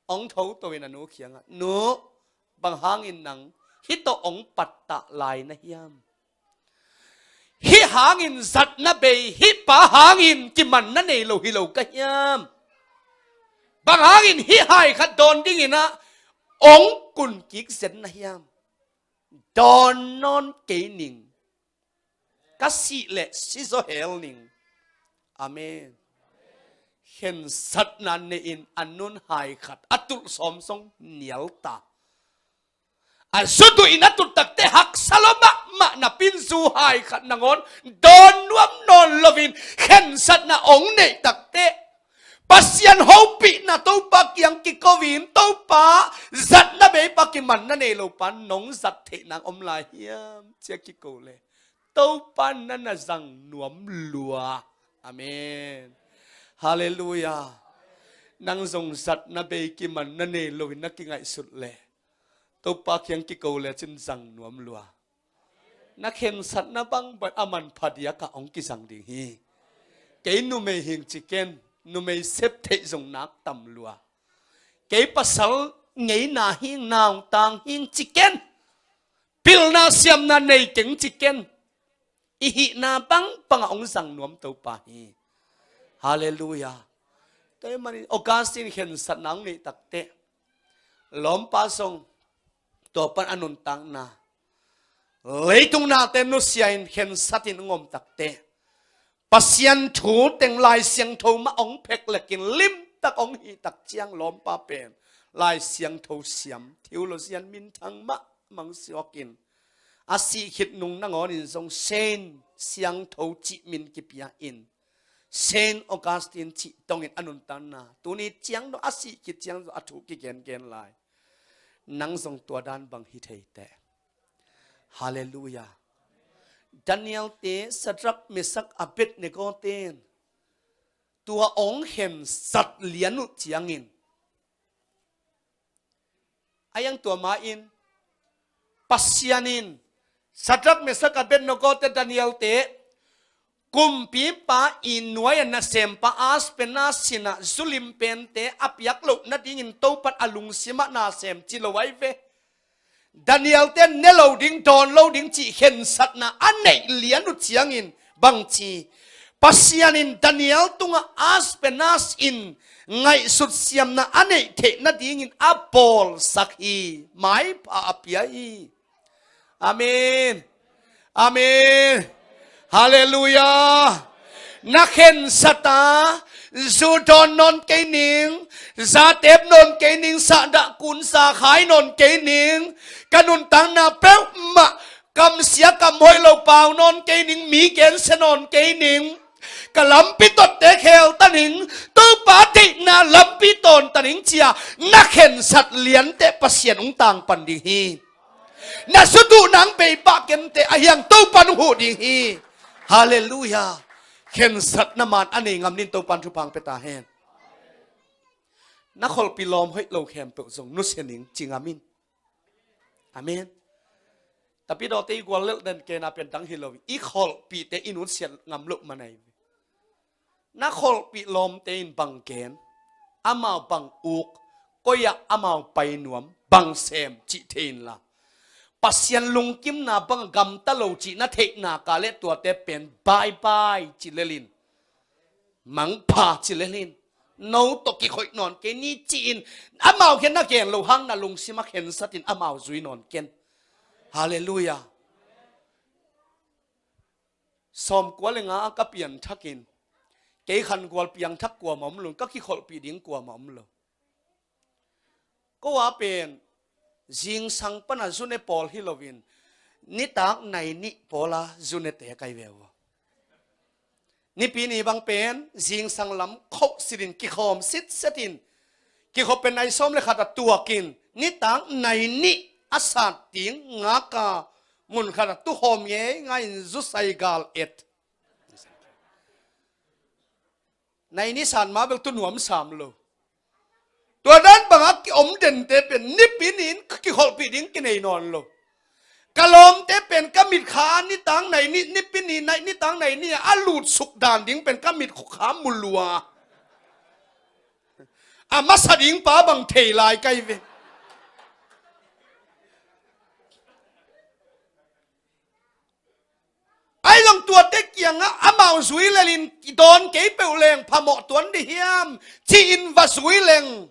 hong tho to in a nu kiangah, nu, bang hangin nang hih tawh hong pattah lai na hiam? Hih hangin zatna bei, hih pa hangin kimanna nei lo hi lo ka hiam? Bang hangin hih hai khat dawn dingin ah hong kun kik zen na hiam? Dawn nawn kei ning. Ka sih leh si zaw hel ning. Amen. Khensatna nei in a nun hai khat a tulh sawm zong nial ta. A zu duh in a tut takteh haksa lua mahmah napi in zu hai khat nangawn dawn nuam nawn lo in khensatna hong neih takteh Pasian hopihna Topa kiang kiko in, Topa, zatna bei pa, kimanna nei lo pa nong zat theih nang om lai hiam? Ci a kiko leh Topa na na zang nuam lua. Amen. Halleluiah. Nang zong zatna bei, kimanna nei lo in na kingaihsut leh Topa kiang kiko le cin zang nuam lua. Na khensatna bangbang a manpha diakah hong kizang ding hi. Kei numei hing ci ken, numei sep theih zong nak tam lua. Kei pasal ngeina hing, naungtang hing ci ken, pilna siamna nei keng ci ken. I hihna bangbang ah hong zang nuam Topa hi. Halleluiah. Tua ahih manin Augustine khensatna hong neih takteh lawmpa zong tua pan a nuntakna, leitung nate nusia in khensat in hong om takteh Pasian thu teng Lai Siangtho mah hong phek lek in limtak hong hih tak ciang lawmpa pen Lai Siangtho siam, theologian minthang mahmah suak in, a sih khit nung nangawn in zong Saint, Siangtho cih min kipia in, Saint Augustine cih tong in a nuntakna, tuni ciang dong a sih khit ciang dong a thu kigengen lai. Nang zong tua dan bang hi thei teh. Halleluiah. Daniel te, Shadrach, Meshach, Abednego ten tua hong khensat lian uh ciangin, a yang tua ma in Pasian in Shadrach, Meshach, Abednego te, Daniel te, kumpipa i nuai a nasempa Aspenas sinah zulim pente a piak loh nadingin Topan a lungsimah nasem ci lo ahi ve. Daniel te ne lo ding, dawn lo ding cih khensatna a neih lian uh ciangin bangci, Pasian in Daniel tungah Aspenas in ngaihsut siamna a neih theih nadingin a bawlsak hi, maipha a pia hi. Amen. Amen. Halleluiah. Na khensat a, zu dawn nawn kei ning, zatep nawn kei ning, sahdah kun sa khai nawn kei ning, ka nuntakna peuhmah kamsia kamhoih lo pau nawn kei ning, mi gensia nawn kei ning, ka lampi totte khel ta ning, Topa deihna lampi tawn ta ning ci-a na khensat liante Pasian hong tangpan ding hi. Na sutuh nang bei pah kei te, a hiang Topan huh ding hi. Halleluiah. Khensatna man a nei ngam ning Topan thupha pia ta hen. Na kholhpi lawm hoih lo khempeuh zong nusia ning ci ngam in. Amen. Tapidawte i gual lelh den kena pen dang hi lo. I kholhpite i nusiat ngam loh manai. Na kholhpih lawmte in bang gen, amau bang uk, koi-ah amau pai nuam, bang sem cih thei inla, Pasian lungkimna bang gamta lo cih na theihna ka le tuate pen bye bye ci lel in, mangpha ci lel in, no tawh kikhoih nawn kei ni ci-in, amau khen na gen lo hang na lungsim a khensat in amau zui nawn ken. Halleluiah. Sawmkua le nga a ka pianthak in, kei khangual piangthak kuamah om lo, ka kikholhpih ding kuamah om lo. Ko a pen zingsang pana zune pawl hi loin, nitak nai nih pawla zunete kai ve uh. Nipi ni bang pen zingsang lam khoh sitin kikhawm sitsetin, kikhop pen nai sawm le khat a tuakin, nitak nai nih a sat ding ngaka mun khat a tukhawm ngeingai in zusai gal et. Nai nih sat ma bel tu nuam sam lo. Tua dan bangah kiom dente pen nipi ni-in kikholhpih ding kinei nawn lo. Ka lawmte pen ka mitkha a nitak nai nih, nipi ni nai, nitak nai nih a lutsuk dan ding pen ka mitkha mu lua. A masa ding pa bang thei lai kai ve. Ai zong tuate kiangah amau zui lelin dawn kei peuh leng phamawh tuan dih hiam ci-in va zui leng,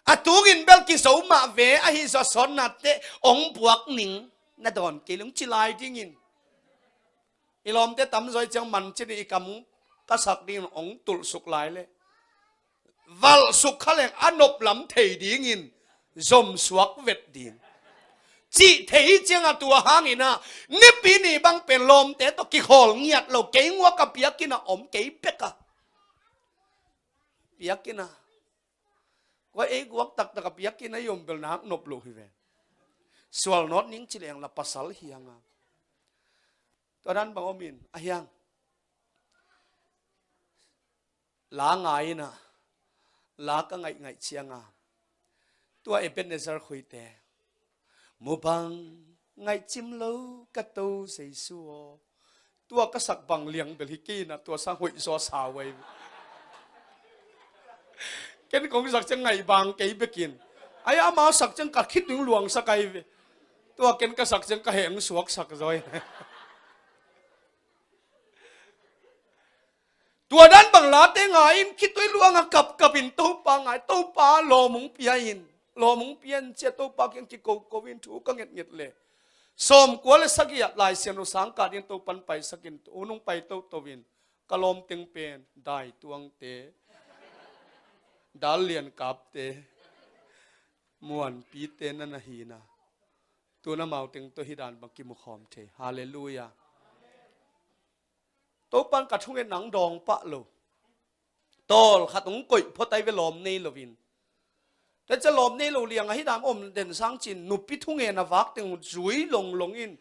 a tungin bel kizo mah ve, ahi zong a sawtnate ong buak ning, na dawn kei leng ci lai dingin. I lawmte tamzaw i ciang man cin i kam ka sak dingin ong tulhsuk lai leh, valhsuk kha leng a noplam thei dingin zomsuak vet ding. Cih thei ciangah tua hangin ah nipi ni bang pen lawmte tawh kikhawl ngiat lo, kei ngua ka piakin a om kei pek a. Piakin a. Kua ei guak taktak a piakin a i om bel nak nop lo hi ve. Sual nawt ning ci leng la pasal hi hang a. Tua dan bang om in a hiang. La ngai in a, la ka ngaihngaih ciang a, tua Ebenezer Khuite, mubang ngaihcim lo ka To Jesu aw. Tua ka sak bang liang bel hi kei in a, tua sang hoih zaw sa uh ai ve. Ken kong sak ciang ngaih bang kei bekin. Ai amau sak ciang ka khit ding luang sak ai ve. Tua ken ka sak ciang ka heng suak sak zaw ai. Tua dan bang late ngai in khitui luang a kapkap in Topa ngai, Topa lawm ong pia in, lawm ong pia in cia Topa kiang kiko ko in thu ka ngetnget le. Sawmkua le sagih ah Lai Siangtho sang ka ding Topan paisak in, hun ong pai toto in, ka lawm teng pen Dai Tuangte, Dal Lian Kapte, Muanpite na na hi in a. Tun amau teng tawh hi dan bang kimu khawm thei. Halleluiah. Topan ka thungen nang dawng pah lo. Tawl khat hong koih phot ai ve lawm nei loin. Tua cia lawm nei lo liang ahi dan om den sang cin nupi thungen a vak teng zui longlong in.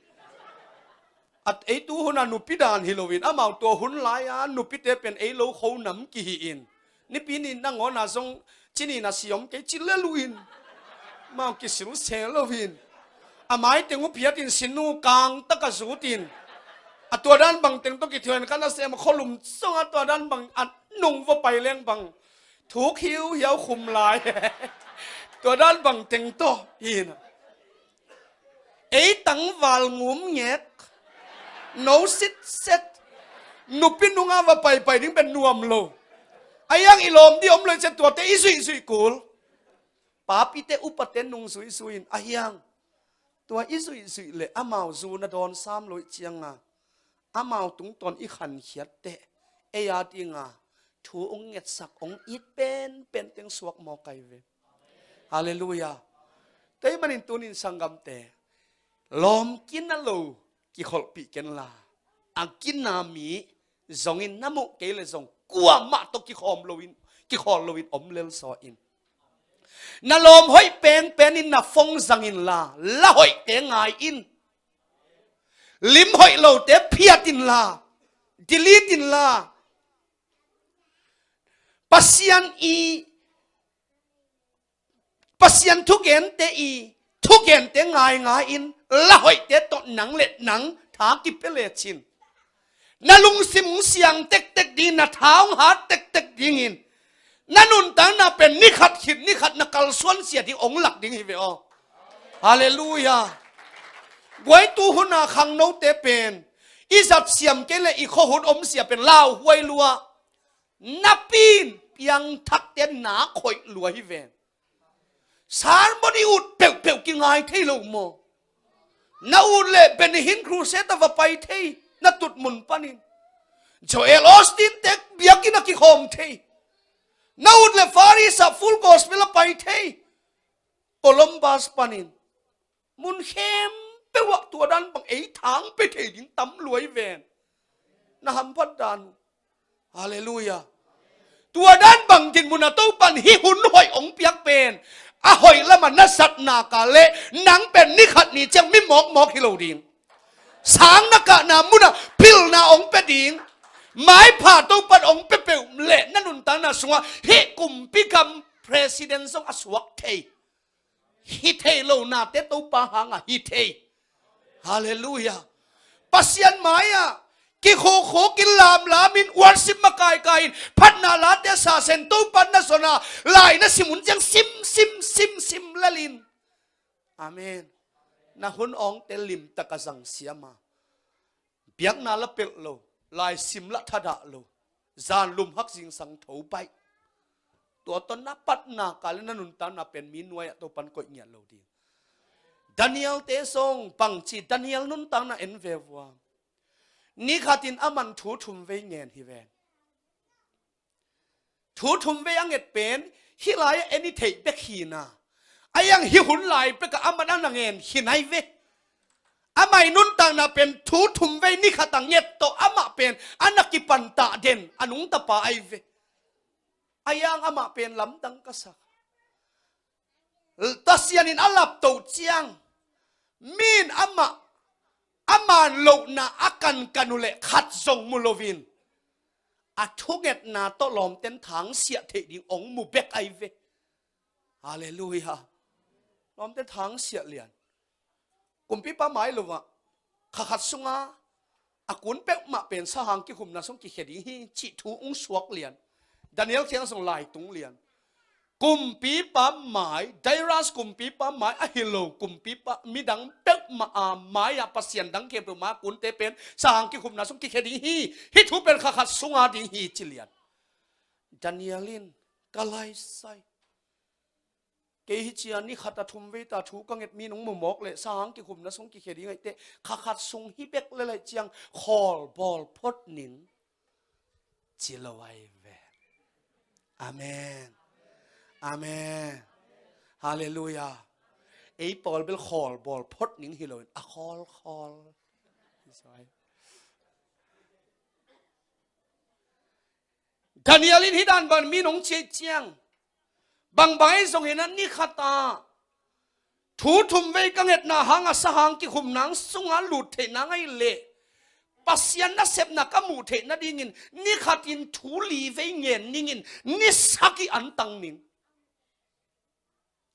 At ei tu hun a nupi dan hi loin amau tua hun lai a nupite pen ei lo kho nam kihi in. Nipi ni nangawn a zong cinin a siom kei ci lel uh in. Mau kisil se lo in. A mai teng uh phiat in sinu kang tak a zut in. A tua dan bang teng tawh kithuan khan a sem a kholum zong a tua dan bang a nung va pai leng bang. Thuk hiu hiau khum lai. Tua dan bang teng tawh in. Ei tangval ngum ngek. No sit set. Nupi nunga va paipai ding pen nuam lo. A hiang i lawm di om lo i cian tuate i zuihzuih kul. Papite upate nung zuizui in a hiang. Tua i zuihzuih le amau zu na dawn sam lo i cianga amau tungtawn i khankhiat teh ei a dinga thu ong ngetsak ong it penpen teng suak mawk ai ve. Halleluiah. Tei manin tunin sanggamte lawm kina lo kikholhpih kenla a kina mi zongin na muh kei le zong kuamah tawh kikhawm loin kikhawl loin om lel zaw in. Na lawm hoih pengpenin na fong zangin la la hoihte ngai in. Lim hoih lote phiat in la delete in la Pasian i Pasian thugente i thugente ngaingai in la hoihte tawh nang le nang tha kipia lecin na lungsim hong siang tektek ding na tha hong hat tektek dingin na nuntakna pen nikhat khit nikhat na kalsuan sia ding hong lak ding hi ve aw. Halleluiah. Guai tu huna khangnote pen i zat siam kei le i khuahun om sia pen lauhuai lua. Napi in piangthakte nak hoih lua hi ven. Sermon i ut peuhpeuh kingai thei lo maw? Na ut le Benny Hinn crusade a va pai thei na tut mun panin. Joel Osteen te biakinn a kikhawm thei. Na ut le Far East ah Full Gospel a pai thei. Columbus panin. Mun khempeuh ah tua dan bang ei thang pe thei ding tam lua hi ven. Na hamphat dan uh. Halleluiah. Tua dan bang dinmun a Topan hih hun hoih hong piak pen a hoih lamah na zatna ka le nang pen nikhat ni ciang mi mawkmawk hi lo ding. Sang na kahna munah pilna hong pia ding. Maipha Topan hong pia peuh le na nuntakna sungah hih kumpi gam president zong a suak thei. Hi thei lo nate Topa hangah hi thei. Halleluiah. Pasian mai-ah kikhukhukin lamlamin worship makaikaiin phatna late sasen Topa na zona lai na sim hun ciang sim sim sim sim lalin. Amen. Na hun awngte limtaka zang siama. Biakna la pelh lo, laisim la thadah lo, zan lum hak zingsang tho baih. Tua tawh na patna ka le na nuntakna pen mi nuai-ah Topan koih ngiat lo ding. Daniel te zong bangci Daniel nuntakna en ve vua. Nikhatin a man thu thum vei ngen hi ven. Thu thum vei a nget pen hih lai-ah en i theih bek hina. A iang hih hun lai pekah a man a na ngen hi nai ve. Amah i nuntakna pen thu thum vei nikhat a nget tawh amah pen a na kipantah den a nungtapa ai ve. A iang amah pen lamdang ka sak. Pasian in a laptoh ciang min amah a man lohna a kankan uh leh khat zong mu loin a thungetna tawh lawmten thangsiah theih ding ong mu bek ai ve. Halleluiah. Lawmten thangsiah lian. Kumpipa mai lo ah kha khat sunga a kun peuhmah pen sahang kikhumna sung kikhia ding hi cih thu ung suak lian. Daniel kiang zong lai tung lian. Kumpipa mai, Darius kumpipa mai a hi lo kumpipa midang peuhmah a mai-ah pasian dang khempeuh mai a kunte pen sahang kikhumna sung kikhia ding hi. Hih thu pen kha khat sunga ding hi ci lian. Daniel in ka laisai. Kei hi cia ni khat a thum vei ta thu ka nget mi nung mu mawk le sahang kikhumna sung kikhia ding aih teh kha khat sung hi bek le laih ciang khawl bawl phot ning ci lo ai ve. Amen. Amen. Halleluiah. Ei pawl bel khawl bawl phot ning hi loin a khawl khawl. Daniel in hi dan ban mi nong ciai ciang bangbang ei zong hi na ni khat a thu thum vei ka ngetna hang a sahang kikhum nang sunga lut theih nang aih leh Pasian nasepna ka muh theih nadingin ni khatin thu li vei ngen ningin ni sak i antang ning.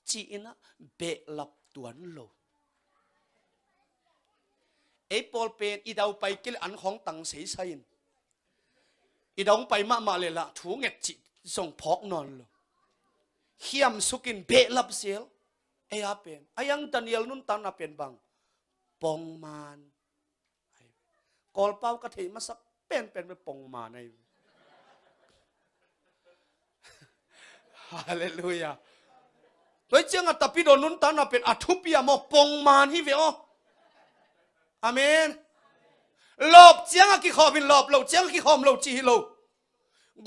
Ci-in ah behlap tuan lo. Ei pawl pen i dau pai kei le an khawng tang seisai in i dau pai mahmah le lah thu nget cih zong phawk nawn lo. Khiam sukin behlap zel. Ei a pen a iang Daniel nuntakna pen bang pongman. Kawlpau ka theih masak penpen bel pongman ahi. Halleluiah. Tua ciangah tapidaw nuntakna pen a thupi a maw, pongman hi ve aw. Amen. Lawp ciangah kikhawm in lawp, lawp ciangah kikhawm lo ci hi lo.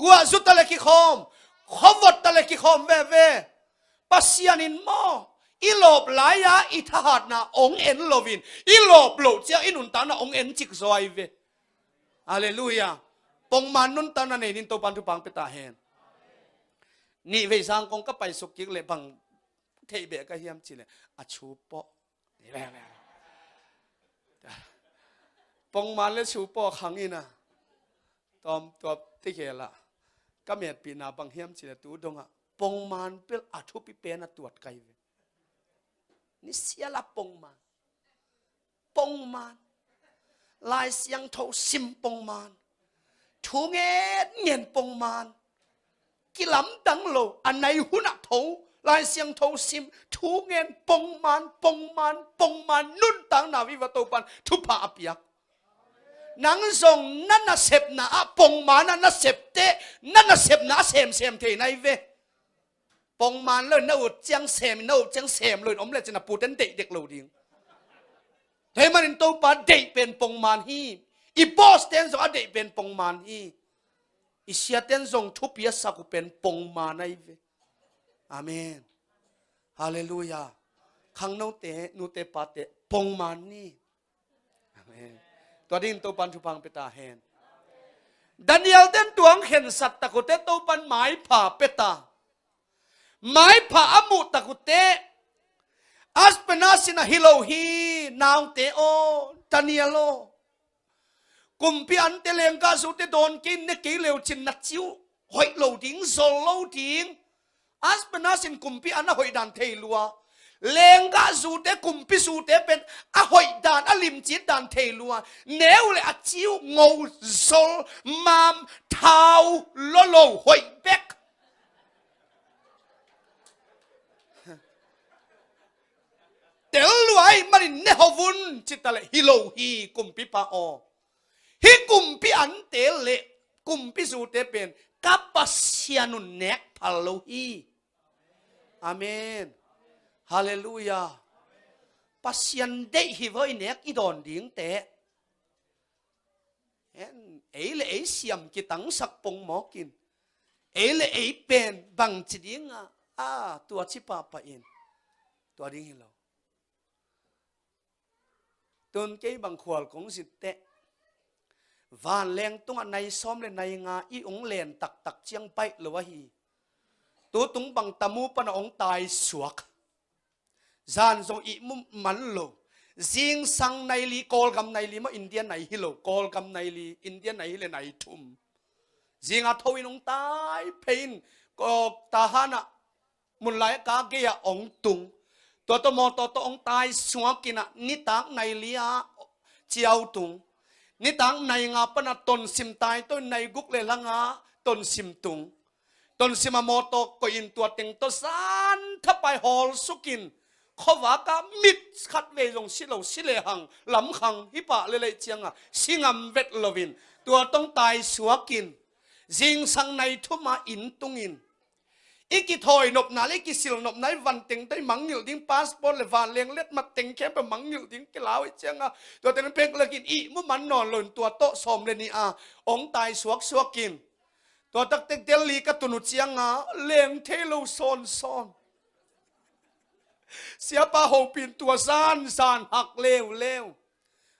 Guah zu ta le kikhawm, khuavot ta le kikhawm veve. Pasian in maw, i lawp lai-a i thahatna hong en loin, i lawp loh ciang i nuntakna hong en cik zaw ahi ve. Halleluiah. Pongman nuntakna nei ning, Topan thupha pia ta hen. Nih vei Zangkong ka paisuk kik leh bang theih beh ka hiam cih leh a chu pawh. Pongman le chu pawh khang in a, tawm tuap ti khel a, ka metpihna bang hiam cih leh tu dongah pongman bel a thupi pen a tuat ka hi ve. Nisial a pongman. Pongman. Lai Siangtho sim pongman. Thu ngen ngen pongman. Kilamdang lo, a nai hunah tho, Lai Siangtho sim, thu ngen pongman, pongman, pongman, nuntakna viva Topan thupha a piak. Nang zong na nasepna ah pongman a nasep teh, na nasepna a semsem thei na hi ve. Pongman lo, na ut ciang sem, na ut ciang sem lo in om lecin a puten deih dek lo ding. Tua ahih manin Topa deih pen pongman hi. I boss ten zong a deih pen pongman hi. I sia ten zong thupi a sak uh pen pongman ahi ve. Amen. Halleluiah. Khangnote, nute pate, pongman ni. Amen. Tua dingin Topan thupha pia ta hen. Daniel ten tuang khensat tak uh teh Topan maipha pia ta. Maipha a muh tak uh teh Ashpenaz in a hi lo hi, naute aw, Daniel aw. Kumpi ante lenggahzute dawn kei, ne kei leu cin na ci uh hoih lo ding, zol lo ding. Ashpenaz in kumpi an a hoih dan thei lua. Lenggahzute, kumpizute pen a hoih dan, a limcit dan thei lua. Ne uh leh a ci uh ngo, zol, mam, thau, lolo, hoih bek. Tel lua ahih manin ne hop un ci ta leh hi lo hi, kumpipa aw. Hih kumpi ante leh kumpizute pen ka Pasian un nek phal lo hi. Amen. Halleluiah. Pasian deih hi veh i nek i dawn ding teh. Hen, ei le ei siam kitangsak pongmawk in. Ei le ei pen bangci ding a, a, tua ci pahpah in. Tua ding hi lo. Tun kei bang khual kong zin teh, vanleng tungah nai sawm le nai nga i hong len taktak ciang baih lo ahi. Tutung bang tamu pana hong taisuak. Zan zong ihmu man lo. Zingsang nai li, Kawlgam nai li maw, India nai hi lo, Kawlgam nai li, India nai hi le nai thum. Zinga tho in hong tai phei in, ko Tahan ah, Munlai ka gei ah hong tung. Tua tawh mawtaw tawh hong taisuak in ah, nitak nai li ah ciau tung. Nitak nai nga pan ah Tonsim tai tawh in nai guk le la nga Tonsim tung. Tonsim ah mawtaw koih in tua teng tawh zan thapai hawl suk in, khuavak ah mit khat vei zong si lo, si lehang lamkhang hi pah lel ahih ciangah si ngam vet lo in, tua tawh hong taisuak in, zingsang nai thum ah inn tung in, i kithawi nopna le i kisil nopna, i van teng tawh i mangngilh ding, passport le vanleng letmat teng khempeuh mangngilh ding kilau ahih ciangah, tua teng pek lak in ihmu man nawn lo in, tua tawh sawm le nih ah hong taisuak suak in, tua taktek Delhi ka tun uh ciangah leng thei lo sawnsawn. Siapa hopih in tua zan zan hak leuleu.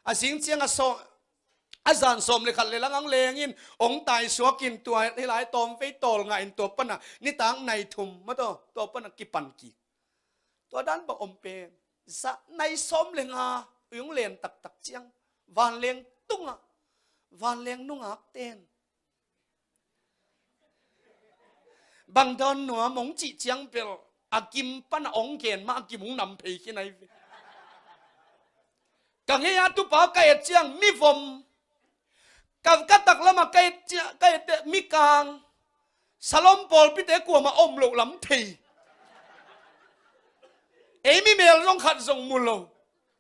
A zing ciangah saw-, a zan sawm le khat le la nga hong leng in, hong taisuak in, tua hih lai tawmvei tawl ngah in, tua pan ah nitak nai thum maw, tua, tua pan ah kipan kik. Tua dan bang om pen, za nai sawm le nga i hong len taktak ciang, vanleng tungah, vanleng nungak ten bang dawn nuam hong cih ciang bel, a gim pan ah hong gen mah, a gim hong nam phei khin ahi ve. Ka ngei a tupa ka et ciang mivom, ka, ka taklam ah ka et ciang, ka et teh mikang, salom pawlpite kuamah om loh lam thei. Ei mi mel zong khat zong mu lo.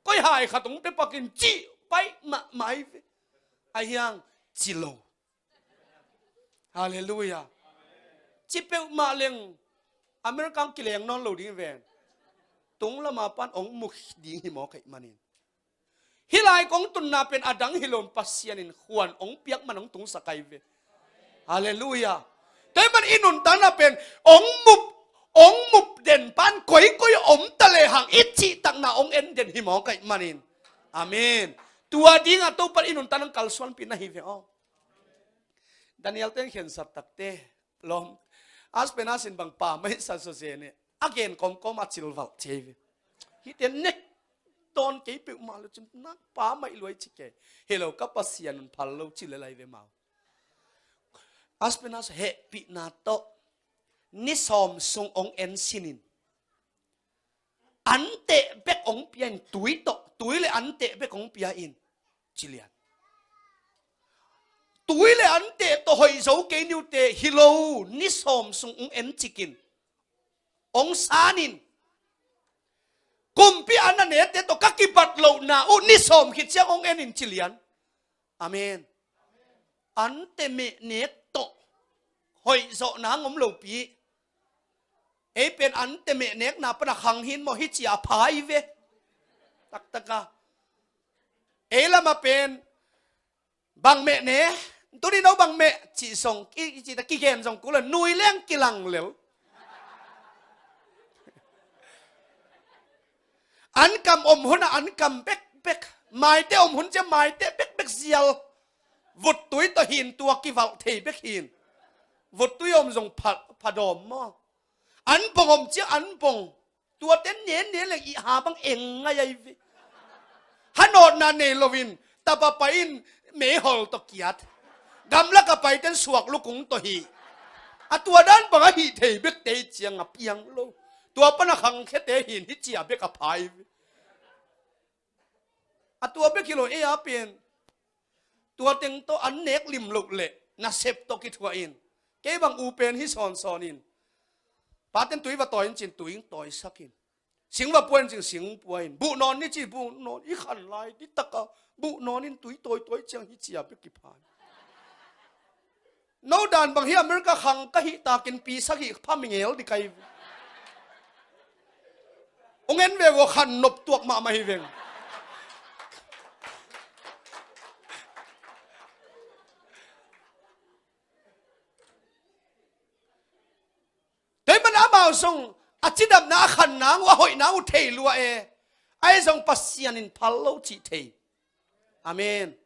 Koi hai khat hong pia pak in cih pai mahmah ahi ve. Ahi hang, ci lo. Halleluiah. Ci peuhmah leng America kileng nawn lo ding ven. Tung lama pan hong mu ding hi mawk ahih manin. Hih lai kong tunna pen a dang hi lo in Pasian in khuan hong piak man hong tungsak ahi ve. Halleluiah. Tua ahih man i nuntakna pen hong mup, hong mup den pan koikoi om ta lehang i cihtakna hong en den hi mawk ahih manin. Amen. Tua dingah Topa in i nuntakna kalsuanpih na hi ve aw. Daniel teng khensat takte lawm. Aspenas in bang pa mai sa so zene a gen kawmkawm a cilvalh ci hi ve. Hihte nek tawn kei peuhmah lo cin nak pa mai luai ci kei. Helo ka Pasian un phal lo ci le lai ve mau. Aspenas hehpihna tawh ni sawm sung hong en sinin anteh bek hong pia in tui tawh, tui le anteh bek hong pia in ci lian. Tui le anteh tawh hoih zo kei niute hi lo, ni sawm sung hong en cikin hong sanin kumpi an a nete tawh ka kibat lohna uh ni sawm khit ciang hong en in ci lian. Amen. Anteh meh nek tawh hoih zawh nang om lopi. Ei pen anteh meh nekna pana khang hin maw hi cia phai ve. Taktaka ei lama pen bang meh ne? Tuni no bang meh cih zong i cih ta kigen zong kul a nui leng kilang lel. Ankam om hun a ankam bekbek, maite om hun cia maite bekbek zial. Vuttui tawh hin tua kivalh thei bek hin. Vuttui om zong pha, pha dawm maw? Anbong om cia anbong. Tuate nene leng i ha bang eng ngai ai ve. Hanawtna nei loin tapa pai in meihol tawh kiat. Gamlaka paiten suak lukung tawh hi. A tua dan bang a hih thei bek tei ciang a piang lo. Tua pana khangkhete hin hi cia bek a phai ve. A tua bek hi lo ei a pen. Tua teng tawh an nek lim loh leh nasep tawh kithuah in. Kei bang u pen hi sawnsawn in. Paten tui va tawi in cin tui in tawisak in. Sing va pua in cin sing pua in. Buh nawn ni ci buh nawn i khan lai di taka buh nawn in tui tawi tawi ciang hi cia bek kiphai. No dan bang hi America khang ka hih takin pisak hih pha mi ngel di kai. Ung en ve vua khan nop tuak mahmah hi veng. Tua ahih man amau zong a cidamna a khan nang uh a hoih nang uh thei lua e. Ahi zong Pasian in phal lo cih thei. Amen.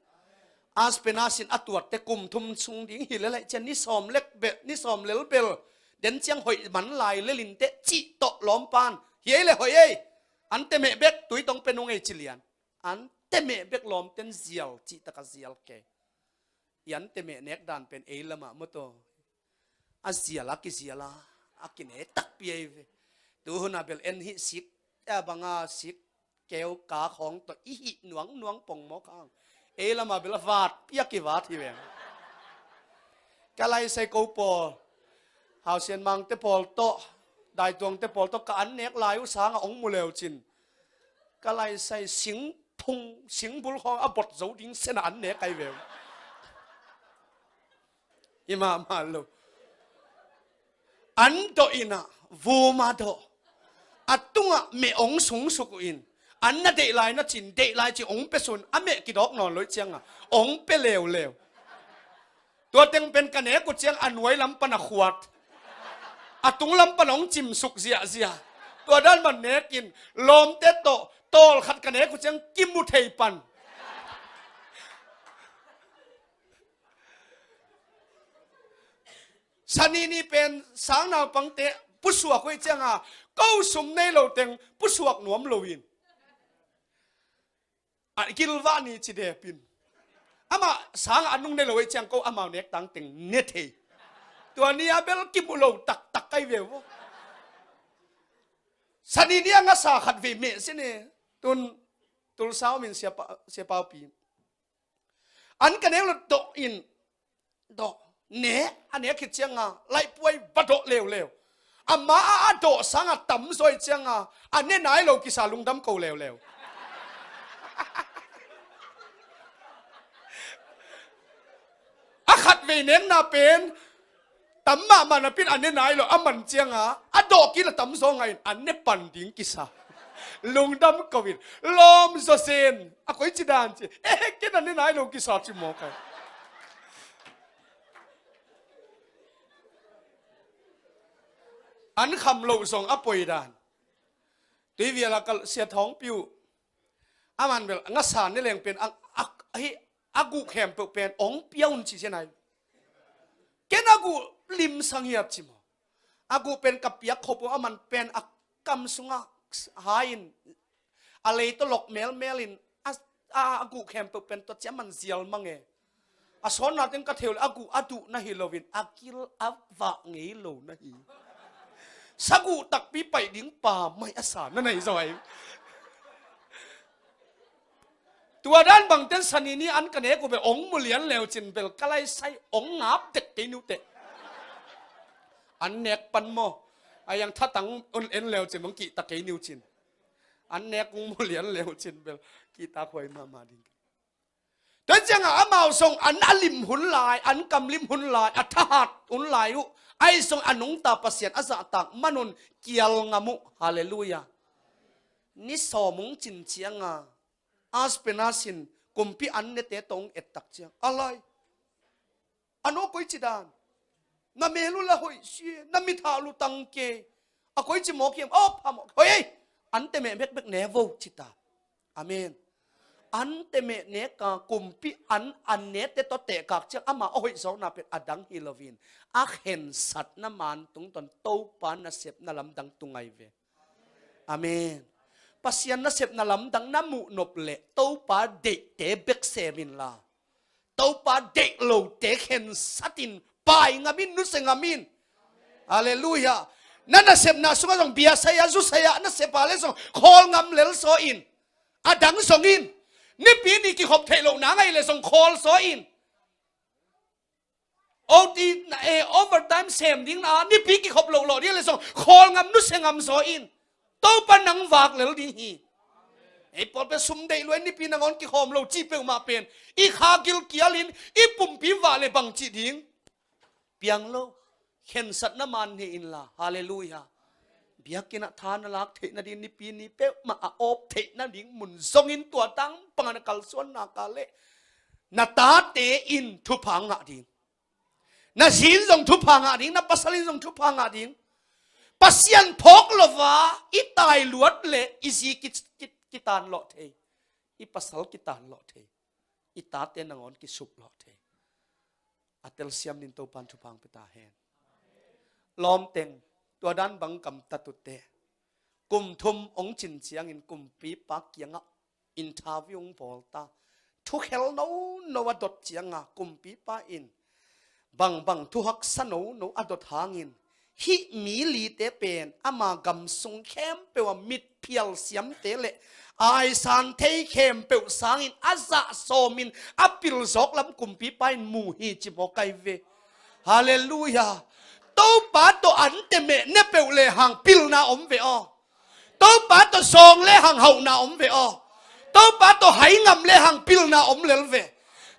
Aspenas in a tuatte kum thum sung ding hi lel aih cian ni sawm lel bel, ni sawm lel bel den ciang hoih man lai lel inteh cih tawh lawmpan hi ei le hoih ei. An temeh bek tui tawh pia nung ei ci lian. An temeh bek lawmten zial cih taka zial kei. I an temeh nek dan pen ei lamah maw taw. A zial a kizial a a kine takpi ei ve. Tuhuna bel en hih sik a banga sik keu ka khawng tawh i hih nuang nuang pong mawk hang. Ei lama bel a vat pia kivat hi veng. Ka laisai ko pawl Hausian Mangte pawl tawh Daituangte pawl tawh ka an nek lai uh sanga ong mu leu cin. Ka laisai sing phung sing bul khawng a bot zo ding sena an nek ai veu. Hi mahmah lo. An dawh inah vuma dawh a tungah meh ong sungsuk uh in an na deih lai na cin deih lai cin ong pia sun a meh kidawk nawn lo ih cianga ong pia leuleu. Tua teng pen ka nek uh ciang a nuai lam pan a khuat a tung lam pan ong cimsuk ziahziah. Tua dan man nekin lawmte tawh tawl khat ka nek uh ciang kimu thei pan. Sanini pen sang naupangte pusuak uh ih cianga ko sum nei lo teng pusuak nuam loin a gilvah ni ci depin amah sang a nung ne lo ih ciang ko amau nek tang teng ne thei. Tua ni a bel kimu lo taktak kai ve uh. Sanini a ngasa khat vei meh sine tun tulsa omin siapa, siapaupi an ka nek lo dawh in dawh ne a nek khit cianga laihpuai va dawh leuleu. Ama a a dawh sanga tam zawi cianga a ne nai lo kisa lungdam ko leuleu. Kei nekna pen tam mahmah napi in a ne nai lo, a man cianga a dawh kila tam zaw ngahin a ne pan ding kisa. Lungdam ko in, lawm zawzen, a koici dan ci, eh, ken a ne nai lo kisa ci mawk ai. An kham loh zong a poi dan. Tui vial a ka sia thawng piu. A man bel ngasa ne leng pen a, a, hi, a guh khempeuh pen ong pia un ci sia nai. Ken a guh limsang hiat ci maw. A guh pen ka piak khop uh, a man pen a kam sungah hai in, a lei tawh lok melmel in, a, a, a guh khempeuh pen tua cia man zial mang e. A sawnna teng ka thei uh leh a guh a duh na hi loin a kil a vah ngei lo na hi. Saguh takpi paih ding pa mai a sa na nei zaw ai. Tua dan bangten sanini an ka nek uh bel ong mu lian leu cin bel ka lai sai ong ngap dek kei niu teh. An nek pan maw? A yang thatang un en leu cin ong kihta kei niu cin. An nek ong mu lian leu cin bel kihta khuai mahmah ding. Tua ciangah amau zong an a lim hun lai, an kam lim hun lai, a thahat hun lai uh, ahi zong a nungta Pasian a zahtak manun kial ngam uh. Halleluiah. Ni sawm ong cin cianga Aspenas in kumpi an nete tawh ong ettak ciang a lai, a no koici dan? Na mel uh la hoih sia, na mitha uh lu tang ke. A koici mawk hiam? Aw phamawh hoih ei. An temeh bekbek ne vo cita. Amen. An temeh neka kumpi an an nete tawh tehkak ciang ama a hoih zawkna pen a dang hi loin a khensatna man tungtawn Topa nasepna lamdang tungai ve. Amen. Pasian nasepna lamdang na muhnop leh Topa deihte bek sem inla, Topa deih lote khensatin pai ngam in, nusia ngam in. Halleluiah. Na nasepna sungah zong biasai-ah, zusai-ah nasep a le zong khawl ngam lel zaw in. A dang zong in. Nipi ni kikhop theih lohna ngai le zong khawl zaw in. O T na, eh, overtime sem ding na, nipi kikhop loh lawh ding le zong khawl ngam, nusia ngam zaw in. Topa nang vak lel ding hi. Ei pawl pen sum deih luai, nipi nangawn kikhawm lo cih peuhmah pen i kha gilkial in i pumpi vah le bang cih ding? Piang lo. Khensatna man hi inla. Halleluiah. Biakinn ah tha na lak theih nading, nipi ni peuhmah a awp theih nading mun zongin tua tangpang a na kalsuan nak a leh na tate in thupha ngah ding. Na zi in zong thupha ngah ding, na pasal in zong thupha ngah ding. Pasian phawk lo a i tai luat leh i zi ki, ki, kitan lawh thei. I pasal kitan lawh thei. I tate nangawn kisup lawh thei. A telsiam dingin Topan thupha ong pia ta hen. Lawmteng, tua dan bang gamtat uh teh. Kum thum ong cin ciangin kumpipa kiangah interview ong bawl ta. Thukhel nono a dot cianga kumpipa in bangbang thuhaksa nono a dot hangin hih mi lite pen ama gam sung khempeuh a mitphial siamte le aisan thei khempeuh sangin a zah sawmin a pil zawk lam kumpipa in mu hi ci maw kai ve. Halleluiah. Topa tawh an temeh ne peuh le hang pilna om ve aw. Topa tawh zawng le hang hauhna om ve aw. Topa tawh hai ngam le hang pilna om lel ve.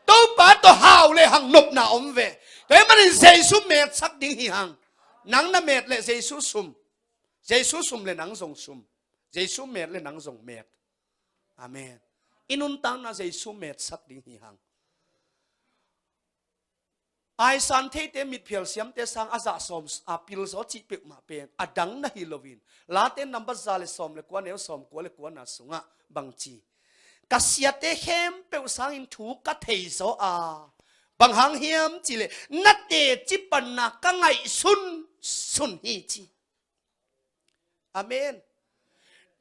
Topa tawh hau le hang nopna om ve. Tua ahih manin Jesu metsak ding hi hang. Nang na met le Jesu sum. Jesu sum le nang zong sum. Jesu met le nang zong met. Amen. I nuntakna Jesu metsak ding hi hang. Aisan theite, mitphial siamte sang a zah sawm a pil zaw cih peuhmah pen a dang na hi loin Late nambat za le sawm le kua, neu sawm kua le kuana sungah bang ci? Ka siate khempeuh sangin thu ka thei zaw a, bang hang hiam cihleh na teci panna ka ngaihsun sun hi ci. Amen.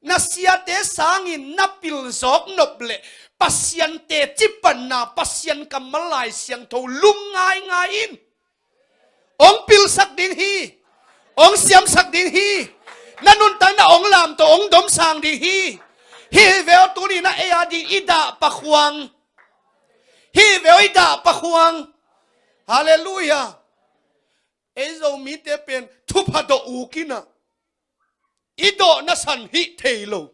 Na siate sangin na pil zawk nop leh Pasian teci panna, Pasian kammal Lai Siangtho lung ngaingai in. Ong pilsak ding hi. Ong siamsak ding hi. Na nuntakna ong lamto, ong domsang ding hi. Hih hi ve aw, tuni na ei a ding i dah pakhuang. Hih hi ve aw, i dah pakhuang. Halleluiah. Ei Zomite pen thupha dawh uk in ah, i dawhna san hih thei lo.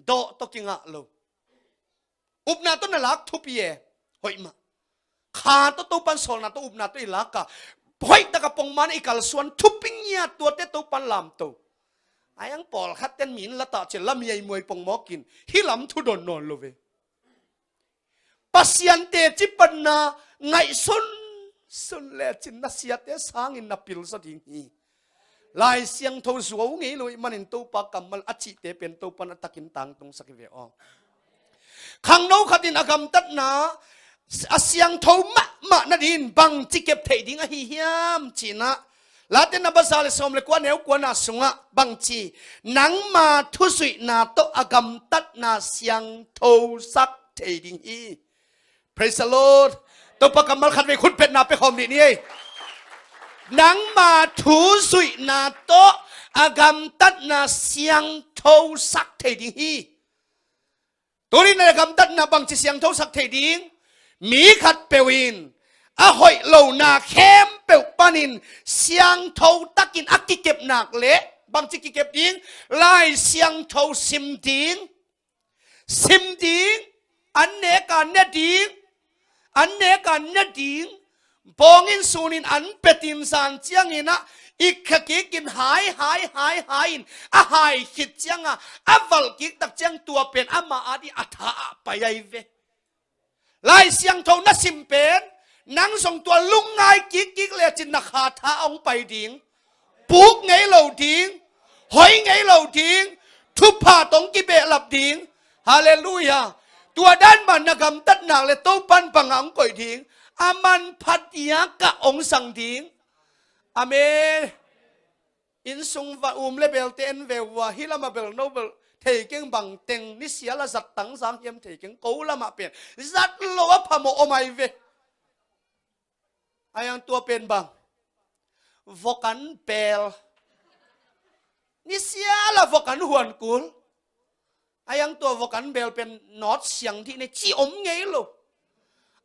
Dawh tawh kingah lo. Upna tawh na lak thupi e. Hoih mah. Kha tawh Topan sawlna tawh upna tawh i lak a, hoih taka pongman i kalsuan thupi ngiat tuate Topan lamto. A iang pawlkhat ten min la tah cian la miaimuai pongmawkin hih lam thudon nawn lo ve. Pasian teci panna ngaihsun sun lecin na siate sangin na pilzaw ding hi. Lai Siangtho zuau ngei lo ih manin Topa kammal a cihte pen Topan a takin tangtungsak hi ve aw. Khangno khatin a gamtatna a siangtho mahmah nadingin bangci kep theih ding ahi hiam cinah, Late na baza le sawm le kua neu kuana sungah bangci, nangma thuzuihna tawh a gamtatna siangthosak thei ding hi. Praise the Lord. Topa kammal khat vei khut betna pia khawm dih ni ei. Nangma thuzuihna tawh a gamtatna siangthosak thei ding hi. Tunin a gamtatna bangci siangthosak thei ding? Mi khatpeuh in a hoih lona khempeuh panin siangtho takin a kikepnak le bangci kikep ding? Lai Siangtho sim ding. Sim ding, an neka ne ding, an neka ne ding, bawngin sunin an petin zan cianginah ikhakikin hai, hai, hai, hai in a hai khit cianga a valh kiktak ciang tua pen ama adih a tha ah pai ai ve. Lai Siangtho na sim pen nang zong tua lungngai kikkik lecin na kha tha a hong pai ding. Puk ngei lo ding, hoi ngei lo ding, thupha tawh hong kibehlap ding. Halleluiah. Tua dan mah na gamtatnak le Topan bangah hong koih ding? A manpha diakah hong sang ding. Amen. Innsung va um le belte en ve uh a, hih lamah bel no bel thei keng bang teng ni sial a zat tangzang hiam thei keng, ko lamah pen zat lo a phamawh om ai ve. A iang tua pen bang? Vok an bel. Ni sial a vok an huan kul. A iang tua vok an bel pen nawt siang dih ne ci om ngei lo.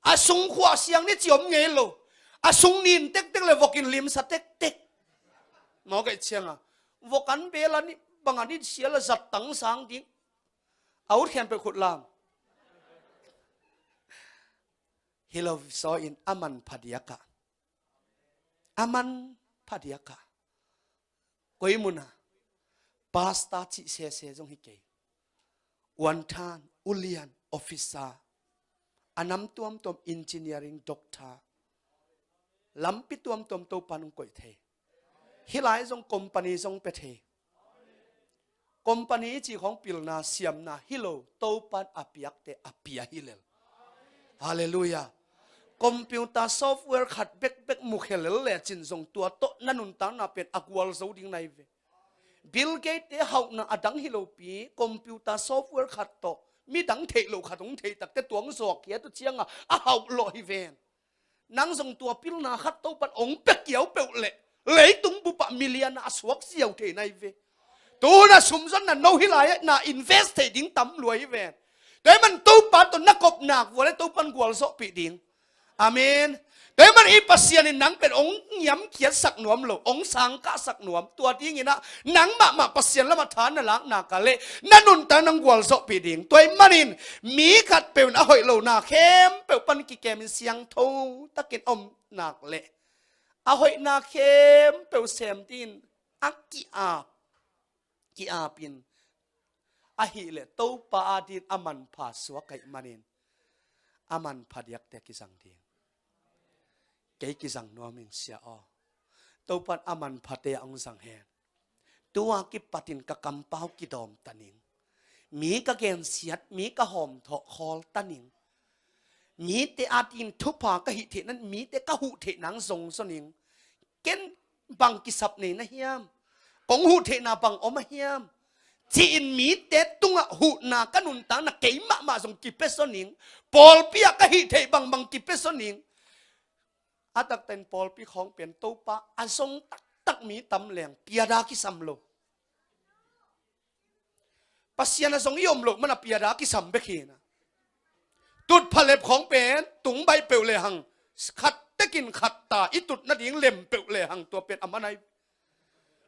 A sung khuah siang ne ci om ngei lo. A sung nin tektek le vok in limsa tektek. Mawk ei cianga vok an bel a ni bang a ni sial a zat tangzang ding. A ut khempeuh khut lam. Hi lo saw in a manpha diakah, a manpha diakah, koi muna pastor cih sese zong hi kei. Uanthan, ulian, officer, a nam tuamtuam, engineering, doctor, lampi tuamtuam Topan hong koih thei. Hih lai zong company zong pia thei. Company i cih khawng pilna siamna hi lo, Topan a piakte a pia hi lel. Halleluiah. Computer software khat bekbek mukhia lel lecin zong tua tawh na nuntakna pen a gualzo ding nai ve. Bill Gates te hauhna a dang hi lopi, computer software khat tawh midang theih loh khat hong theih takte tuang zawk hi a tu cianga a hauh lawh hi ven. Nang zong tua pilna khat Topan hong pia kiau peuh leh leitung bupah milian a suak ziau thei nai ve. Tuna sumzonna no hi lai na invest thei ding tam lua hi ven. Tua hi man Topa tawh na kopnak vua le Topan gualzawhpih ding. Amen. Tua hi man i Pasian in nang pen hong ngiamkhiatsak nuam lo, hong sangkahsak nuam. Tua dinginah nang mahmah Pasian lamah tha na laknak a le na nuntak nang gualzawhpih ding. Tua hi manin mi khatpeuh in a hoih lona khempeuh pan kikemin siangtho takin omnak le a hoihna khempeuh sem dingin a ki-ap, ki-apin ahih leh Topa adin a manpha suak ahih manin a manpha diakte kizang ding. Kei kizang nuam ing sia aw. Topan a manphate a hong zang hen. Tua kipatin ka kampau kidawm taning. Mi ka gensiat, mi ka hawmthawh khawl taning. Mite adin thupha ka hih theih nan, mite ka huh theih nang zong zaw ning. Ken bang kisap nei na hiam? Kong huh theihna bang om a hiam? Ci-in mite tungah huhna ka nuntakna keimahmah zong kipia zaw ning. Pawlpi ah ka hih theih bangbang kipia zaw ning. A taktakin pawlpi khawng pen Topa a zong taktak mi tam leng piada kisam lo. Pasian a zong i om loh mana piada kisam bek hi na. Tut phalep khawng pen tung baih peuh lehang khat tekin khat ta i tut nading lem peuh lehang tua pen a manai.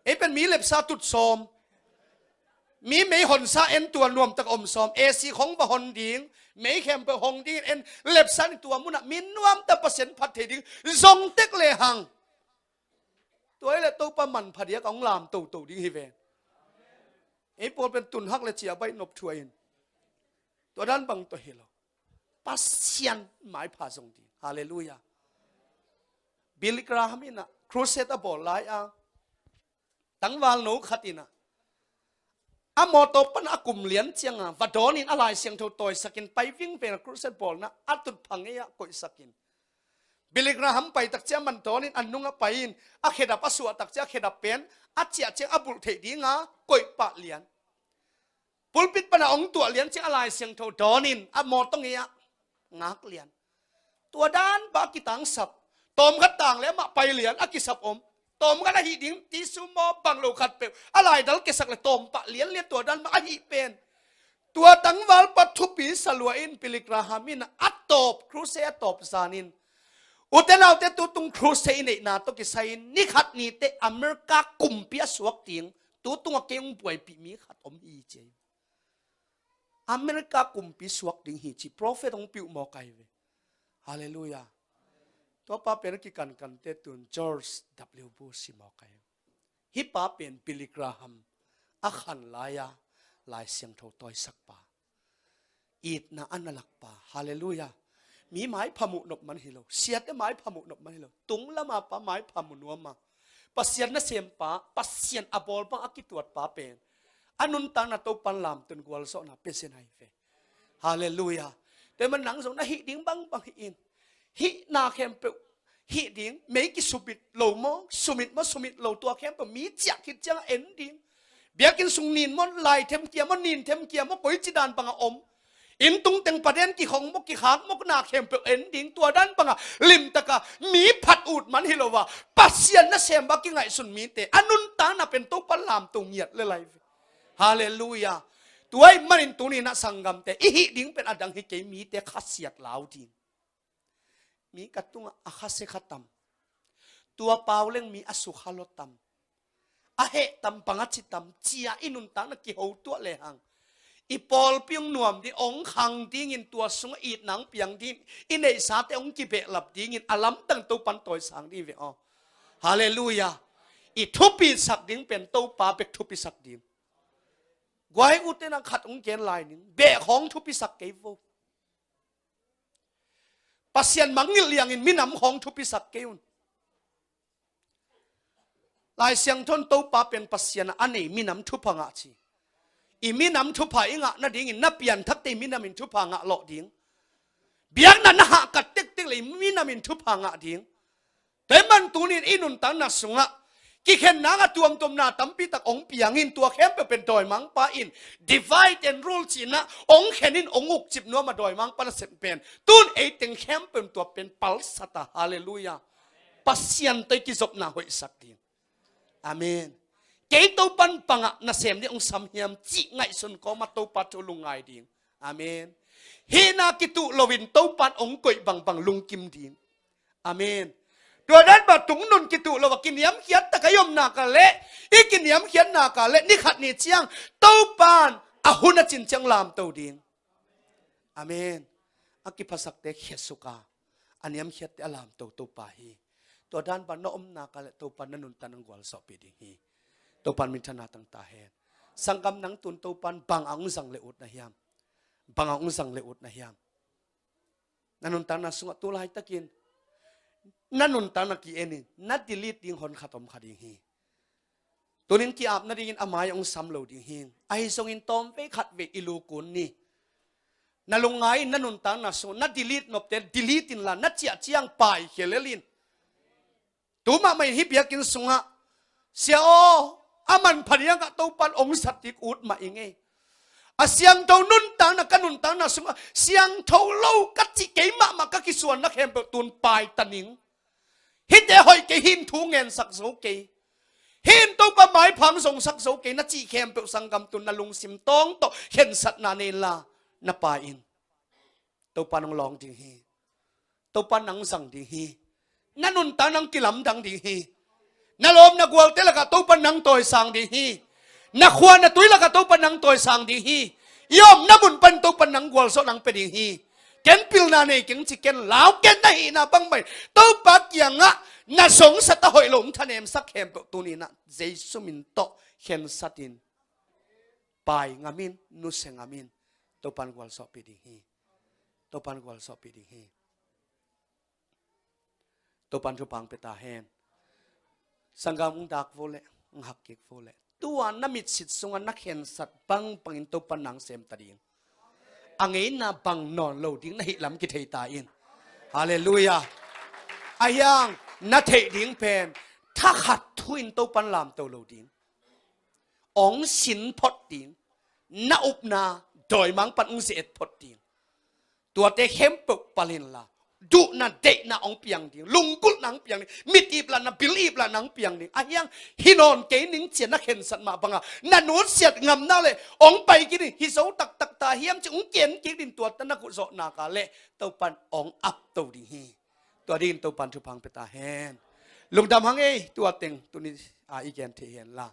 Ei pen mi lepsa tut sawm. Mi mei honsa en tua nuamtak om sawm, A C khong va hon ding, mei khempeuh hong ding en lepsan tua munah mi nuamtak Pasian phat thei ding zong tek lehang. Tua hi leh Topa manpha diak a hong lam toto ding hi ve. Ei pawl pen tun hak le ciah baih nop thuah in. Tua dan bang tawh hi lo. Pasian maipha zong ding. Halleluiah. Billy Graham in ah crusade a bawl lai a, tangval no khat in ah a mawtaw pan a kum lian ciangin va dawnin a Lai Siangtho tawisakin pai vingveng a crusade bawlna a tutphah ngei ah koihsakin Billy Graham pai takciang man dawnin a nungah pai-in a khedap a suah takciang a khedap pen a ciah ciang a bulh theih dinga koih pah lian. Pulpit pana hong tuah lian ciang a Lai Siangtho dawnin a mawtaw ngei ah ngak lian. Tua dan bang a kitangsap. Tawmkhat tang le amah pai lian a kisap om. Tawmkhat ahih ding ti sum maw bang lo khatpeuh a laidal kiasak le tawmpah lianlian tua dan bang ahih pen. Tua tangvalpa thupi sa lua in Billy Graham in a tawp, crusade a tawp zanin, ute naute tutung crusade i neihna tawh kisai-in ni khat ni teh America kumpi a suak ding tutung a kei hong buaipih mi khat om hi ci. America kumpi suak ding hi ci prophet hong piuh mawk ahi ve. Halleluiah. Tua pa pen a kikankante tun George W Bush hi mawk ahi. Hih pa pen Billy Graham a khan lai-a Lai Siangtho tawisakpa, itna a na lakpa. Halleluiah. Mi maipha muh nop man hi lo, siate maipha muh nop man hi lo, tung lama pa maipha mu nuam a, Pasian nasempa, Pasian a bawl bang a kituatpa pen a nuntakna Topan lamtun gualzawhna pia zen ahi ve. Halleluiah. Tua man nang zong na hih ding bangbang hih in. Hih na khempeuh hih ding, mei kisumit lo maw, sumit maw, sumit lo tua khempeuh mi ciah khit ciangah en ding. Biakinn sung nin maw, lai them kia maw, nin them kia maw, koici dan bangah om. Inn tungteng paden kikhong maw, kikhak maw, na khempeuh en ding, tua dan bangah limtaka mi phat ut man hi lo a, Pasian nasempa kingaihsun mite a nuntakna pen Topa lamto ngiat le lai ve. Halleluiah. Tua ahih manin tuni-in ah sanggamte i hih ding pen a dang hi kei, mite khasiat lau ding. Mi ka tungah a khasia kha tam, tua pau leng mi a sukha lua tam, a heh tam, bang a ci tam, ci-a i nuntakna kiho tuah lehang i pawlpi hong nuam ding, hong khang dingin, tua sungah itna hong piang dingin, i neihsate hong kibehlap dingin a lamdang Topan tawisang ding hi ve aw. Halleluiah. I thupisak ding pen Topa bek thupisak ding. Guai, ute nang khat hong gen lai ning, beh khawng thupisak kei vo. Pasian mangngilh liangin minam khawng thupisak kei un. Lai Siangtho in Topa pen Pasian a nei minam thupha ngah ci. I minam thupha i ngah nadingin na pianthakte i minamin thupha ngah lawh ding. Biakna na hahkat tektek le i minamin thupha ngah ding. Tua ahih man tuni-in i nuntakna sungah kikhenna a tuamtuamna tampi tak hong piangin, tua khempeuh pen dawimangpa in divide and rule ci-in ah hong khenin hong ukcip nuam a, dawimangpa nasem pen. Tun ei teng khempeuh in tua pen palsat a, halleluiah, Pasian tawh i kizopna hoihsak ding. Amen. Kei Topan bangah nasem ding hong sam hiam cih ngaihsun kawma Topa thu lungngai ding. Amen. Hihna kituh loin Topan hong koih bangbang lungkim ding. Amen. Tua dan bang tungnun kituh lo a kiniamkhiat tak a i om nak leh, i kiniamkhiat nak leh ni khat ni ciang Topan a hun a cin ciang lamto ding. Amen. A kiphasakte khiasuk a, a niamkhiatte a lamto Topa hi. Tua dan bang na om nak leh Topan na nuntakna hong gualzawhpih ding hi. Topan minthanna tang ta hen. Sanggam, nang tun Topan bang a hong zang le ut na hiam? Bang a hong zang le ut na hiam? Na nuntakna sungah tu laitakin na nuntakna ki-en in, na delete ding hon khat om kha ding hi. Tunin ki-ap nadingin a mai hong sam lo ding hi. Ahi zongin tawmvei khatvei i lukun ni. Na lungngai in na nuntakna sungah na delete nopte delete inla, na ciah ciang paikhia lel in. Tu mahmah in hih biakinn sungah, sia aw, a manpha dingah Topan hong sat ding ut mah ing ei. A siangtho nuntakna, ka nuntakna sungah siangtho lo ka cih kei mahmah ka kisuanna khempeuh tun paita ning. Hihte hoih kei, hih in thu ngensak zo kei, hih in Topa maipha hong zongsak zo kei na cih khempeuh sanggam, tun na lungsim tawng tawh khensatna nei inla, na pai in. Topan hong lawng ding hi. Topan nang zang ding hi. Na nuntakna hong kilamdang ding hi. Na lawm na gualte lakah Topan nang tawisang ding hi. Na khua na tui lakah Topa nang tawisang ding hi. I omna mun pan Topa nang gualzawh nang pia ding hi. Ken pilna nei keng ci ken lau ken, na hihna bangmah in Topa kiangah na zongsak a hoih lo hong thanemsak khempeuh tuni-in ah Jesu min tawh khensat in, pai ngam in, nusia ngam in. Topa in gualzawhpih ding hi. Topa in gualzawhpih ding hi. Topa in thupha hong pia ta hen. Sanggam, hong dak vo leh, hong hak kik vo leh, tua na mitsit sungah na khensat bangbangin Topa in nang sem ta ding. A ngeina bang nawn lo ding na hih lam kithei ta in. Halleluiah. Ahi hang na theih ding pen thakhat thu in Topa in lamto lo ding. Hong sin phot ding. Na upna dawimangpa'n hong ze-et phot ding. Tuate khempeuh pal inla, duhna deihna hong piang ding, lunggulhna hong piang ding, mit iplahna, bil iplahna hong piang ding. Ahi hang hi nawn kei ning ci-a na khensat mah banga na nusiat ngam nak leh hong pai kik ding. Hi zo taktak ta hiam ci-a hong ken kik ding. Tuate na guhzawh nak leh Topa in hong apto ding hi. Tua dingin Topa in thupha hong pia ta hen. Lungdam hang ei, tua teng tuni-a i gen thei hen la.